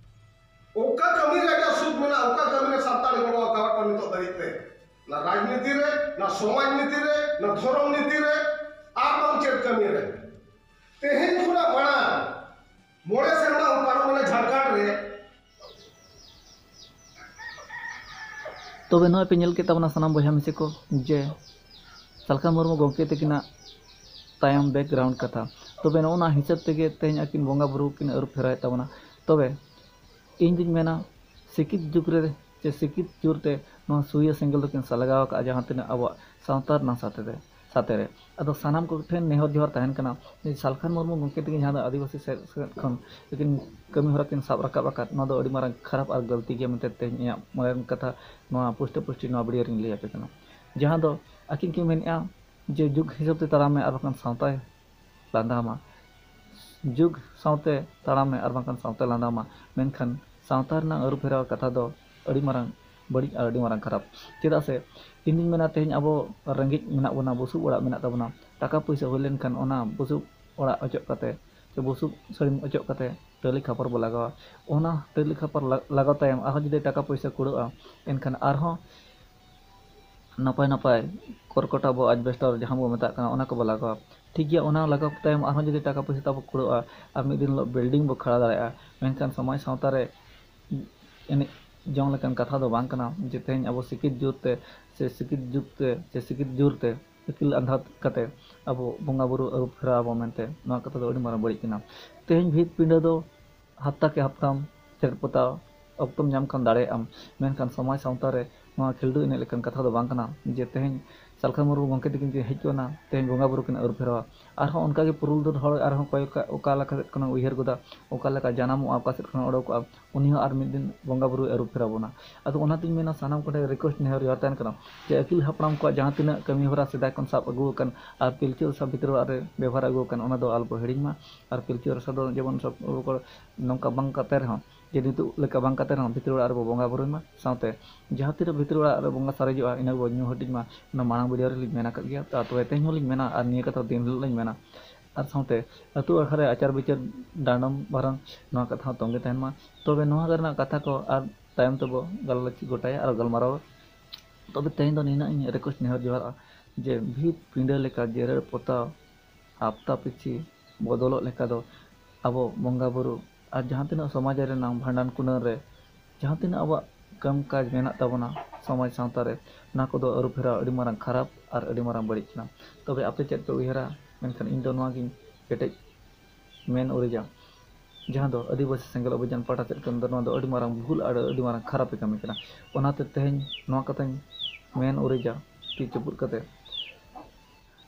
ᱚᱠᱟ ᱠᱟᱹᱢᱤ ᱨᱮ ᱟᱡᱟᱜ ᱥᱩᱠ ᱢᱮᱱᱟᱜᱼᱟ? ᱚᱠᱟ ᱠᱟᱹᱢᱤ ᱨᱮ ᱥᱟᱱᱛᱟᱲ ᱜᱚᱲᱚ ᱟᱠᱟᱣᱟᱫ ᱠᱚᱣᱟ ᱱᱤᱛᱚᱜ ᱫᱷᱟᱹᱨᱤᱡ ᱛᱮ? ᱱᱟ ᱨᱟᱡᱽᱱᱤᱛᱤ ᱨᱮ, ᱱᱟ ᱥᱚᱢᱟᱡᱽ ᱱᱤᱛᱤ ᱨᱮ, ᱱᱟ ᱫᱷᱚᱨᱚᱢ ᱱᱤᱛᱤ ᱨᱮ, ᱟᱨ ᱵᱟᱝ ᱪᱮᱫ ᱠᱟᱹᱢᱤ ᱨᱮ? ᱛᱮᱦᱮᱧ ᱠᱷᱚᱱᱟᱜ ᱢᱟᱲᱟᱝ ᱢᱚᱬᱮ ᱥᱮᱨᱢᱟ ᱯᱟᱨᱚᱢ ᱮᱱᱟ ᱡᱷᱟᱲᱠᱷᱚᱸᱰ ᱨᱮ᱾ ᱛᱚᱵᱮ ᱱᱚᱜᱼᱚᱭ ᱯᱮ ᱧᱮᱞ ᱠᱮᱫ ᱛᱟᱵᱚᱱᱟ ᱥᱟᱱᱟᱢ ᱵᱚᱭᱦᱟ ᱢᱤᱥᱤ ᱠᱚ, ᱡᱮ ᱥᱟᱞᱠᱷᱟᱱ ᱢᱩᱨᱢᱩ ᱜᱚᱢᱠᱮ ᱛᱟᱹᱠᱤᱱᱟᱜ ᱛᱟᱭᱚᱢ background ᱠᱟᱛᱷᱟ᱾ ᱛᱚᱵᱮ ᱱᱚᱜᱼᱚ ᱱᱚᱣᱟ ᱦᱤᱥᱟᱹᱵ ᱛᱮᱜᱮ ᱛᱮᱦᱮᱧ ᱟᱹᱠᱤᱱ ᱵᱚᱸᱜᱟ ᱵᱩᱨᱩ ᱠᱤᱱ ᱟᱹᱨᱩ ᱯᱷᱮᱨᱟᱣᱮᱫ ᱛᱟᱵᱚᱱᱟ᱾ ᱛᱚᱵᱮ ᱤᱧ ᱫᱩᱧ ᱢᱮᱱᱟ, ᱥᱤᱠᱤᱛ ᱡᱩᱜᱽ ᱨᱮ ᱥᱮ ᱥᱤᱠᱤᱛ ᱡᱳᱨ ᱛᱮ ᱱᱚᱣᱟ ᱥᱩᱭᱟᱹ ᱥᱮᱸᱜᱮᱞ ᱫᱚᱠᱤᱱ ᱥᱟᱞᱜᱟᱣ ᱟᱠᱟᱫᱼᱟ, ᱡᱟᱦᱟᱸ ᱛᱤᱱᱟᱹᱜ ᱟᱵᱚᱣᱟᱜ ᱥᱟᱶᱛᱟ ᱨᱮᱱᱟᱜ ᱥᱟᱛᱮ ᱨᱮ, ᱥᱟᱛᱮ ᱨᱮ᱾ ᱟᱫᱚ ᱥᱟᱱᱟᱢ ᱠᱚ ᱴᱷᱮᱱ ᱱᱮᱦᱚᱨ ᱡᱚᱦᱟᱨ ᱛᱟᱦᱮᱱ ᱠᱟᱱᱟ, ᱡᱮ ᱥᱟᱞᱠᱷᱟᱱ ᱢᱩᱨᱢᱩ ᱜᱚᱢᱠᱮ ᱛᱟᱹᱠᱤᱱ ᱡᱟᱦᱟᱸ ᱫᱚ ᱟᱹᱫᱤᱵᱟᱹᱥᱤ ᱥᱮᱫ, ᱥᱮᱫ ᱠᱷᱚᱱ ᱛᱟᱹᱠᱤᱱ ᱠᱟᱹᱢᱤ ᱦᱚᱨᱟ ᱠᱤᱱ ᱥᱟᱵ ᱨᱟᱠᱟᱵ ᱟᱠᱟᱫ, ᱱᱚᱣᱟ ᱫᱚ ᱟᱹᱰᱤ ᱢᱟᱨᱟᱝ ᱠᱷᱟᱨᱟᱯ ᱟᱨ ᱜᱟᱹᱞᱛᱤ ᱜᱮᱭᱟ ᱢᱮᱱᱛᱮ ᱛᱮᱦᱮᱧ ᱤᱧᱟᱹᱜ ᱢᱚᱱᱮ ᱨᱮᱱ ᱠᱟᱛᱷᱟ ᱱᱚᱣᱟ ᱯᱩᱥᱴᱟᱹ ᱯᱩᱥᱴᱤ ᱱᱚᱣᱟ video ᱨᱤᱧ ᱞᱟᱹᱭ ᱟᱯᱮ ᱠᱟᱱᱟ᱾ ᱡᱟᱦᱟᱸ ᱫᱚ ᱟᱹᱠᱤᱱ ᱠᱤᱱ ᱢᱮᱱᱮᱫᱼᱟ ᱡᱮ ᱡᱩᱜᱽ ᱦᱤᱥᱟᱹᱵ ᱛᱮ ᱛᱟᱲᱟᱢ ᱢᱮ ᱟᱨ ᱵᱟᱝᱠᱷᱟᱱ ᱥᱟᱶᱛᱟᱭ ᱞᱟᱸᱫᱟ ᱟᱢᱟ᱾ ᱡᱩᱜᱽ ᱥᱟᱶᱛᱮ ᱛᱟᱲᱟᱢ ᱢᱮ ᱟᱨ ᱵᱟᱝᱠᱷᱟᱱ ᱥᱟᱶᱛᱟᱭ ᱞᱟᱸᱫᱟ ᱟᱢᱟ᱾ ᱢᱮᱱᱠᱷᱟᱱ ᱥᱟᱶᱛᱟ ᱨᱮᱱᱟᱜ ᱟᱹᱨᱩ ᱯᱷᱮᱨᱟᱣ ᱠᱟᱛᱷᱟ ᱫᱚ ᱟᱹᱰᱤ ᱢᱟᱨᱟᱝ ᱵᱟᱹᱲᱤᱡ ᱟᱨ ᱟᱹᱰᱤ ᱢᱟᱨᱟᱝ ᱠᱷᱟᱨᱟᱯ᱾ ᱪᱮᱫᱟᱜ ᱥᱮ ᱤᱧ ᱫᱩᱧ ᱢᱮᱱᱟ, ᱛᱮᱦᱮᱧ ᱟᱵᱚ ᱨᱮᱸᱜᱮᱡ ᱢᱮᱱᱟᱜ ᱵᱚᱱᱟ, ᱵᱩᱥᱩᱵ ᱚᱲᱟᱜ ᱢᱮᱱᱟᱜ ᱛᱟᱵᱚᱱᱟ, ᱴᱟᱠᱟ ᱯᱩᱭᱥᱟᱹ ᱦᱩᱭ ᱞᱮᱱᱠᱷᱟᱱ ᱚᱱᱟ ᱵᱩᱥᱩᱵ ᱚᱲᱟᱜ ᱚᱪᱚᱜ ᱠᱟᱛᱮ ᱥᱮ ᱵᱩᱥᱩᱵ ᱥᱟᱹᱲᱤᱢ ᱚᱪᱚᱜ ᱠᱟᱛᱮ ᱴᱟᱹᱞᱤ ᱠᱷᱟᱯᱚᱨ ᱵᱚ ᱞᱟᱜᱟᱣᱟ᱾ ᱚᱱᱟ ᱴᱟᱹᱞᱤ ᱠᱷᱟᱯᱚᱨ ᱞᱟ-, ᱞᱟᱜᱟᱣ ᱛᱟᱭᱚᱢ ᱟᱨᱦᱚᱸ ᱡᱩᱫᱤ ᱴᱟᱠᱟ ᱯᱩᱭᱥᱟᱹ ᱠᱩᱲᱟᱹᱜᱼᱟ, ᱮᱱᱠᱷᱟᱱ ᱟᱨᱦᱚᱸ ᱱᱟᱯᱟᱭ ᱱᱟᱯᱟᱭ ᱠᱚᱨᱠᱚᱴ ᱟᱵᱚ asbestos ᱡᱟᱦᱟᱸ ᱵᱚ ᱢᱮᱛᱟᱜ ᱠᱟᱱᱟ, ᱚᱱᱟ ᱠᱚᱵᱚ ᱞᱟᱜᱟᱣᱟ᱾ ᱴᱷᱤᱠ ᱜᱮᱭᱟ, ᱚᱱᱟ ᱞᱟᱜᱟᱣ ᱛᱟᱭᱚᱢ ᱟᱨᱦᱚᱸ ᱡᱩᱫᱤ ᱴᱟᱠᱟ ᱯᱩᱭᱥᱟᱹ ᱛᱟᱵᱚ ᱠᱩᱲᱟᱹᱜᱼᱟ ᱟᱨ ᱢᱤᱫ ᱫᱤᱱ ᱦᱤᱞᱳᱜ building ᱵᱚ ᱠᱷᱟᱲᱟ ᱫᱟᱲᱮᱭᱟᱜᱼᱟ, ᱢᱮᱱᱠᱷᱟᱱ ᱥᱚᱢᱟᱡᱽ ᱥᱟᱶᱛᱟ ᱨᱮ ᱮᱱᱮᱡ ᱡᱚᱝ ᱞᱮᱠᱟᱱ ᱠᱟᱛᱷᱟ ᱫᱚ ᱵᱟᱝ ᱠᱟᱱᱟ ᱡᱮ ᱛᱮᱦᱮᱧ ᱟᱵᱚ ᱥᱤᱠᱤᱛ ᱡᱳᱨ ᱛᱮ ᱥᱮ ᱥᱤᱠᱤᱛ ᱡᱩᱜᱽ ᱛᱮ ᱥᱮ ᱥᱤᱠᱤᱛ ᱡᱳᱨ ᱛᱮ ᱟᱹᱠᱤᱞ ᱟᱸᱫᱷᱟ ᱠᱟᱛᱮ ᱟᱵᱚ ᱵᱚᱸᱜᱟ ᱵᱩᱨᱩ ᱟᱹᱨᱩ ᱯᱷᱮᱨᱟᱣ ᱟᱵᱚ ᱢᱮᱱᱛᱮ, ᱱᱚᱣᱟ ᱠᱟᱛᱷᱟ ᱫᱚ ᱟᱹᱰᱤ ᱢᱟᱨᱟᱝ ᱵᱟᱹᱲᱤᱡ ᱠᱟᱱᱟ᱾ ᱛᱮᱦᱮᱧ ᱵᱷᱤᱛ ᱯᱤᱸᱰᱟᱹ ᱫᱚ ᱦᱟᱯᱛᱟ ᱠᱮ ᱦᱟᱯᱛᱟᱢ ᱡᱮᱨᱮᱲ ᱯᱚᱛᱟᱣ, ᱚᱠᱛᱚᱢ ᱧᱟᱢ ᱠᱷᱟᱱ ᱫᱟᱲᱮᱭᱟᱜ ᱟᱢ, ᱢᱮᱱᱠᱷᱟᱱ ᱥᱚᱢᱟᱡᱽ ᱥᱟᱶᱛᱟ ᱨᱮ ᱱᱚᱣᱟ ᱠᱷᱮᱞᱰᱩ ᱮᱱᱮᱡ ᱞᱮᱠᱟᱱ ᱠᱟᱛᱷᱟ ᱫᱚ ᱵᱟᱝ ᱠᱟᱱᱟ ᱡᱮ ᱛᱮᱦᱮᱧ ᱥᱟᱞᱠᱷᱟᱱ ᱢᱩᱨᱢᱩ ᱜᱚᱢᱠᱮ ᱛᱟᱹᱠᱤᱱ ᱠᱤᱱ ᱦᱮᱡ ᱜᱚᱫ ᱮᱱᱟ, ᱛᱮᱦᱮᱧ ᱵᱚᱸᱜᱟ ᱵᱩᱨᱩ ᱠᱤᱱ ᱟᱹᱨᱩ ᱯᱷᱮᱨᱟᱣᱟ᱾ ᱟᱨᱦᱚᱸ ᱚᱱᱠᱟᱜᱮ ᱯᱩᱨᱩᱞ ᱫᱚ ᱦᱚᱲ ᱟᱨᱦᱚᱸ ᱚᱠᱚᱭ ᱚᱠᱟ, ᱚᱠᱟ ᱞᱮᱠᱟ ᱥᱮᱫ ᱠᱷᱚᱱᱮ ᱩᱭᱦᱟᱹᱨ ᱜᱚᱫᱟ, ᱚᱠᱟ ᱞᱮᱠᱟ ᱡᱟᱱᱟᱢᱚᱜᱼᱟ, ᱚᱠᱟ ᱥᱮᱫ ᱠᱷᱚᱱ ᱚᱰᱚᱠᱚᱜᱼᱟ, ᱩᱱᱤ ᱦᱚᱸ ᱟᱨ ᱢᱤᱫ ᱫᱤᱱ ᱵᱚᱸᱜᱟ ᱵᱩᱨᱩᱭ ᱟᱹᱨᱩ ᱯᱷᱮᱨᱟᱣ ᱵᱚᱱᱟ᱾ ᱟᱫᱚ ᱚᱱᱟᱛᱤᱧ ᱢᱮᱱᱟ, ᱥᱟᱱᱟᱢ ᱠᱚᱴᱷᱮᱱ request ᱱᱮᱦᱚᱨ ᱡᱚᱦᱟᱨ ᱛᱟᱦᱮᱱ ᱠᱟᱱᱟ ᱡᱮ ᱟᱹᱜᱤᱞ ᱦᱟᱯᱲᱟᱢ ᱠᱚᱣᱟᱜ ᱡᱟᱦᱟᱸ ᱛᱤᱱᱟᱹᱜ ᱠᱟᱹᱢᱤ ᱦᱚᱨᱟ ᱥᱮᱫᱟᱭ ᱠᱷᱚᱱ ᱥᱟᱵ ᱟᱹᱜᱩ ᱟᱠᱟᱱ ᱟᱨ ᱯᱤᱞᱪᱩ ᱨᱟᱥᱟ ᱵᱷᱤᱛᱨᱤ ᱚᱲᱟᱜ ᱨᱮ ᱵᱮᱵᱚᱦᱟᱨ ᱟᱹᱜᱩ ᱟᱠᱟᱱ, ᱚᱱᱟ ᱫᱚ ᱟᱞᱚᱵᱚ ᱦᱤᱲᱤᱧ ᱢᱟ᱾ ᱟᱨ ᱯᱤᱞᱪᱩ ᱨᱟᱥᱟ ᱫᱚ ᱡᱮᱢᱚᱱ ᱥᱚᱵ ᱱᱚᱝᱠᱟ ᱵᱟᱝ ᱠᱟᱛᱮ ᱨᱮᱦᱚᱸ, ᱡᱮ ᱱᱤᱛᱚᱜ ᱞᱮᱠᱟ ᱵᱟᱝ ᱠᱟᱛᱮ ᱨᱮᱦᱚᱸ ᱵᱷᱤᱛᱨᱤ ᱚᱲᱟᱜ ᱨᱮᱵᱚ ᱵᱚᱸᱜᱟ ᱵᱩᱨᱩᱭ ᱢᱟ, ᱥᱟᱶᱛᱮ ᱡᱟᱦᱟᱸ ᱛᱤᱱᱟᱹᱜ ᱵᱷᱤᱛᱨᱤ ᱚᱲᱟᱜ ᱨᱮ ᱵᱚᱸᱜᱟ ᱥᱟᱨᱮᱡᱚᱜᱼᱟ, ᱤᱱᱟᱹ ᱵᱚ ᱧᱩ ᱦᱟᱹᱴᱤᱧ ᱢᱟ᱾ ᱚᱱᱟ ᱢᱟᱲᱟᱝ video ᱨᱮᱞᱤᱧ ᱢᱮᱱ ᱟᱠᱟᱫ ᱜᱮᱭᱟ, ᱛᱚ ᱛᱚᱵᱮ ᱛᱮᱦᱮᱧ ᱦᱚᱸᱞᱤᱧ ᱢᱮᱱᱟ ᱟᱨ ᱱᱤᱭᱟᱹ ᱠᱟᱛᱷᱟ ᱫᱤᱱ ᱦᱤᱞᱳᱜ ᱞᱤᱧ ᱢᱮᱱᱟ᱾ ᱟᱨ ᱥᱟᱶᱛᱮ ᱟᱹᱛᱩ ᱟᱠᱷᱲᱟ ᱨᱮ ᱟᱪᱟᱨ ᱵᱤᱪᱟᱹᱨ ᱰᱟᱸᱰᱚᱢ ᱵᱷᱟᱨᱚᱱ, ᱱᱚᱣᱟ ᱠᱟᱛᱷᱟ ᱦᱚᱸ ᱛᱚᱸᱜᱮ ᱛᱟᱦᱮᱱ ᱢᱟ᱾ ᱛᱚᱵᱮ ᱱᱚᱣᱟ ᱨᱮᱱᱟᱜ ᱠᱟᱛᱷᱟ ᱠᱚ ᱟᱨ ᱛᱟᱭᱚᱢ ᱛᱮᱵᱚ ᱜᱟᱞᱚᱪ ᱜᱚᱴᱟᱭᱟ ᱟᱨ ᱜᱟᱞᱢᱟᱨᱟᱣᱟ᱾ ᱛᱚᱵᱮ ᱛᱮᱦᱮᱧ ᱫᱚ ᱱᱤᱱᱟᱹᱜ ᱤᱧ request ᱱᱮᱦᱚᱨ ᱡᱚᱦᱟᱨᱟ ᱡᱮ ᱵᱷᱤᱛ ᱯᱤᱸᱰᱟᱹ ᱞᱮᱠᱟ ᱡᱮᱨᱮᱲ ᱯᱚᱛᱟᱣ, ᱦᱟᱯᱛᱟ ᱯᱤᱪᱷᱤ ᱵᱚᱫᱚᱞᱚᱜ ᱞᱮᱠᱟ ᱫᱚ ᱟᱵᱚ ᱵᱚᱸᱜᱟ ᱵᱩᱨᱩ ᱟᱨ ᱡᱟᱦᱟᱸ ᱛᱤᱱᱟᱹᱜ ᱥᱚᱢᱟᱡᱽ ᱨᱮᱱᱟᱜ ᱵᱷᱟᱸᱰᱟᱱ ᱠᱩᱱᱟᱹ ᱨᱮ ᱡᱟᱦᱟᱸ ᱛᱤᱱᱟᱹᱜ ᱟᱵᱚᱣᱟᱜ ᱠᱟᱹᱢ ᱠᱟᱡᱽ ᱢᱮᱱᱟᱜ ᱛᱟᱵᱚᱱᱟ ᱥᱚᱢᱟᱡᱽ ᱥᱟᱶᱛᱟ ᱨᱮ, ᱚᱱᱟ ᱠᱚᱫᱚ ᱟᱹᱨᱩ ᱯᱷᱮᱨᱟᱣ ᱟᱹᱰᱤ ᱢᱟᱨᱟᱝ ᱠᱷᱟᱨᱟᱯ ᱟᱨ ᱟᱹᱰᱤ ᱢᱟᱨᱟᱝ ᱵᱟᱹᱲᱤᱡ ᱠᱟᱱᱟ᱾ ᱛᱚᱵᱮ ᱟᱯᱮ ᱪᱮᱫ ᱯᱮ ᱩᱭᱦᱟᱹᱨᱟ? ᱢᱮᱱᱠᱷᱟᱱ ᱤᱧ ᱫᱚ ᱱᱚᱣᱟ ᱜᱤᱧ ᱠᱮᱴᱮᱡ ᱢᱮᱱ ᱩᱨᱤᱡᱟ, ᱡᱟᱦᱟᱸ ᱫᱚ ᱟᱹᱫᱤᱵᱟᱹᱥᱤ ᱥᱮᱸᱜᱮᱞ ᱚᱵᱷᱤᱡᱟᱱ ᱯᱟᱦᱴᱟ ᱥᱮᱫ ᱠᱷᱚᱱ ᱫᱚ ᱱᱚᱣᱟ ᱫᱚ ᱟᱹᱰᱤ ᱢᱟᱨᱟᱝ ᱵᱷᱩᱞ ᱟᱨ ᱟᱹᱰᱤ ᱢᱟᱨᱟᱝ ᱠᱷᱟᱨᱟᱯ ᱮ ᱠᱟᱹᱢᱤ ᱠᱟᱱᱟ᱾ ᱚᱱᱟᱛᱮ ᱛᱮᱦᱮᱧ ᱱᱚᱣᱟ ᱠᱟᱛᱷᱟᱧ ᱢᱮᱱ ᱩᱨᱤᱡᱟ ᱛᱤ ᱪᱩᱯᱩᱫ ᱠᱟᱛᱮ,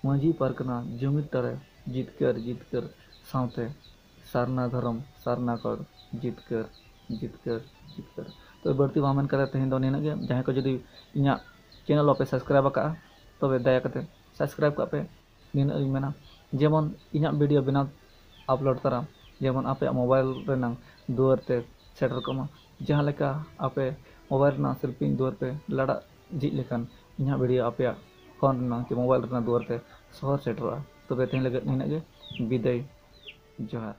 ᱢᱟᱹᱡᱷᱤ ᱯᱟᱨᱜᱟᱱᱟ ᱡᱩᱢᱤᱫ ᱫᱟᱲᱮ ᱡᱤᱛᱠᱟᱹᱨ ᱡᱤᱛᱠᱟᱹᱨ, ᱥᱟᱶᱛᱮ ᱥᱟᱨᱱᱟ ᱫᱷᱚᱨᱚᱢ ᱥᱟᱨᱱᱟ ᱜᱚᱲ ᱡᱤᱛᱠᱟᱹᱨ ᱡᱤᱛᱠᱟᱹᱨ ᱡᱤᱛᱠᱟᱹᱨ᱾ ᱛᱚ ᱵᱟᱹᱲᱛᱤ ᱵᱟᱝ ᱢᱮᱱ ᱠᱟᱛᱮ ᱛᱮᱦᱮᱧ ᱫᱚ ᱱᱤᱱᱟᱹᱜ ᱜᱮ᱾ ᱡᱟᱦᱟᱸᱭ ᱠᱚ ᱡᱩᱫᱤ ᱤᱧᱟᱹᱜ channel ᱵᱟᱯᱮ subscribe ᱟᱠᱟᱫᱼᱟ, ᱛᱚᱵᱮ ᱫᱟᱭᱟ ᱠᱟᱛᱮ subscribe ᱠᱟᱜ ᱯᱮ᱾ ᱱᱤᱱᱟᱹᱜ ᱤᱧ ᱢᱮᱱᱟ, ᱡᱮᱢᱚᱱ ᱤᱧᱟᱹᱜ video ᱵᱮᱱᱟᱣ upload ᱛᱚᱨᱟ ᱡᱮᱢᱚᱱ ᱟᱯᱮᱭᱟᱜ mobile ᱨᱮᱱᱟᱝ ᱫᱩᱣᱟᱹᱨ ᱛᱮ ᱥᱮᱴᱮᱨ ᱠᱚᱜ ᱢᱟ᱾ ᱡᱟᱦᱟᱸ ᱞᱮᱠᱟ ᱟᱯᱮ mobile ᱨᱮᱱᱟᱜ selfie ᱫᱩᱣᱟᱹᱨ ᱯᱮ ᱞᱟᱲᱟᱜ ᱡᱷᱤᱡ ᱞᱮᱠᱷᱟᱱ, ᱤᱧᱟᱹᱜ video ᱟᱯᱮᱭᱟᱜ phone ᱨᱮᱱᱟᱜ ᱪᱮ mobile ᱨᱮᱱᱟᱜ ᱫᱩᱣᱟᱹᱨ ᱛᱮ ᱥᱚᱦᱚᱨ ᱥᱮᱴᱮᱨᱚᱜᱼᱟ᱾ ᱛᱚᱵᱮ ᱛᱮᱦᱮᱧ ᱞᱟᱹᱜᱤᱫ ᱱᱤᱱᱟᱹᱜ ᱜᱮ᱾ ᱵᱤᱫᱟᱹᱭ, ᱡᱚᱦᱟᱨ᱾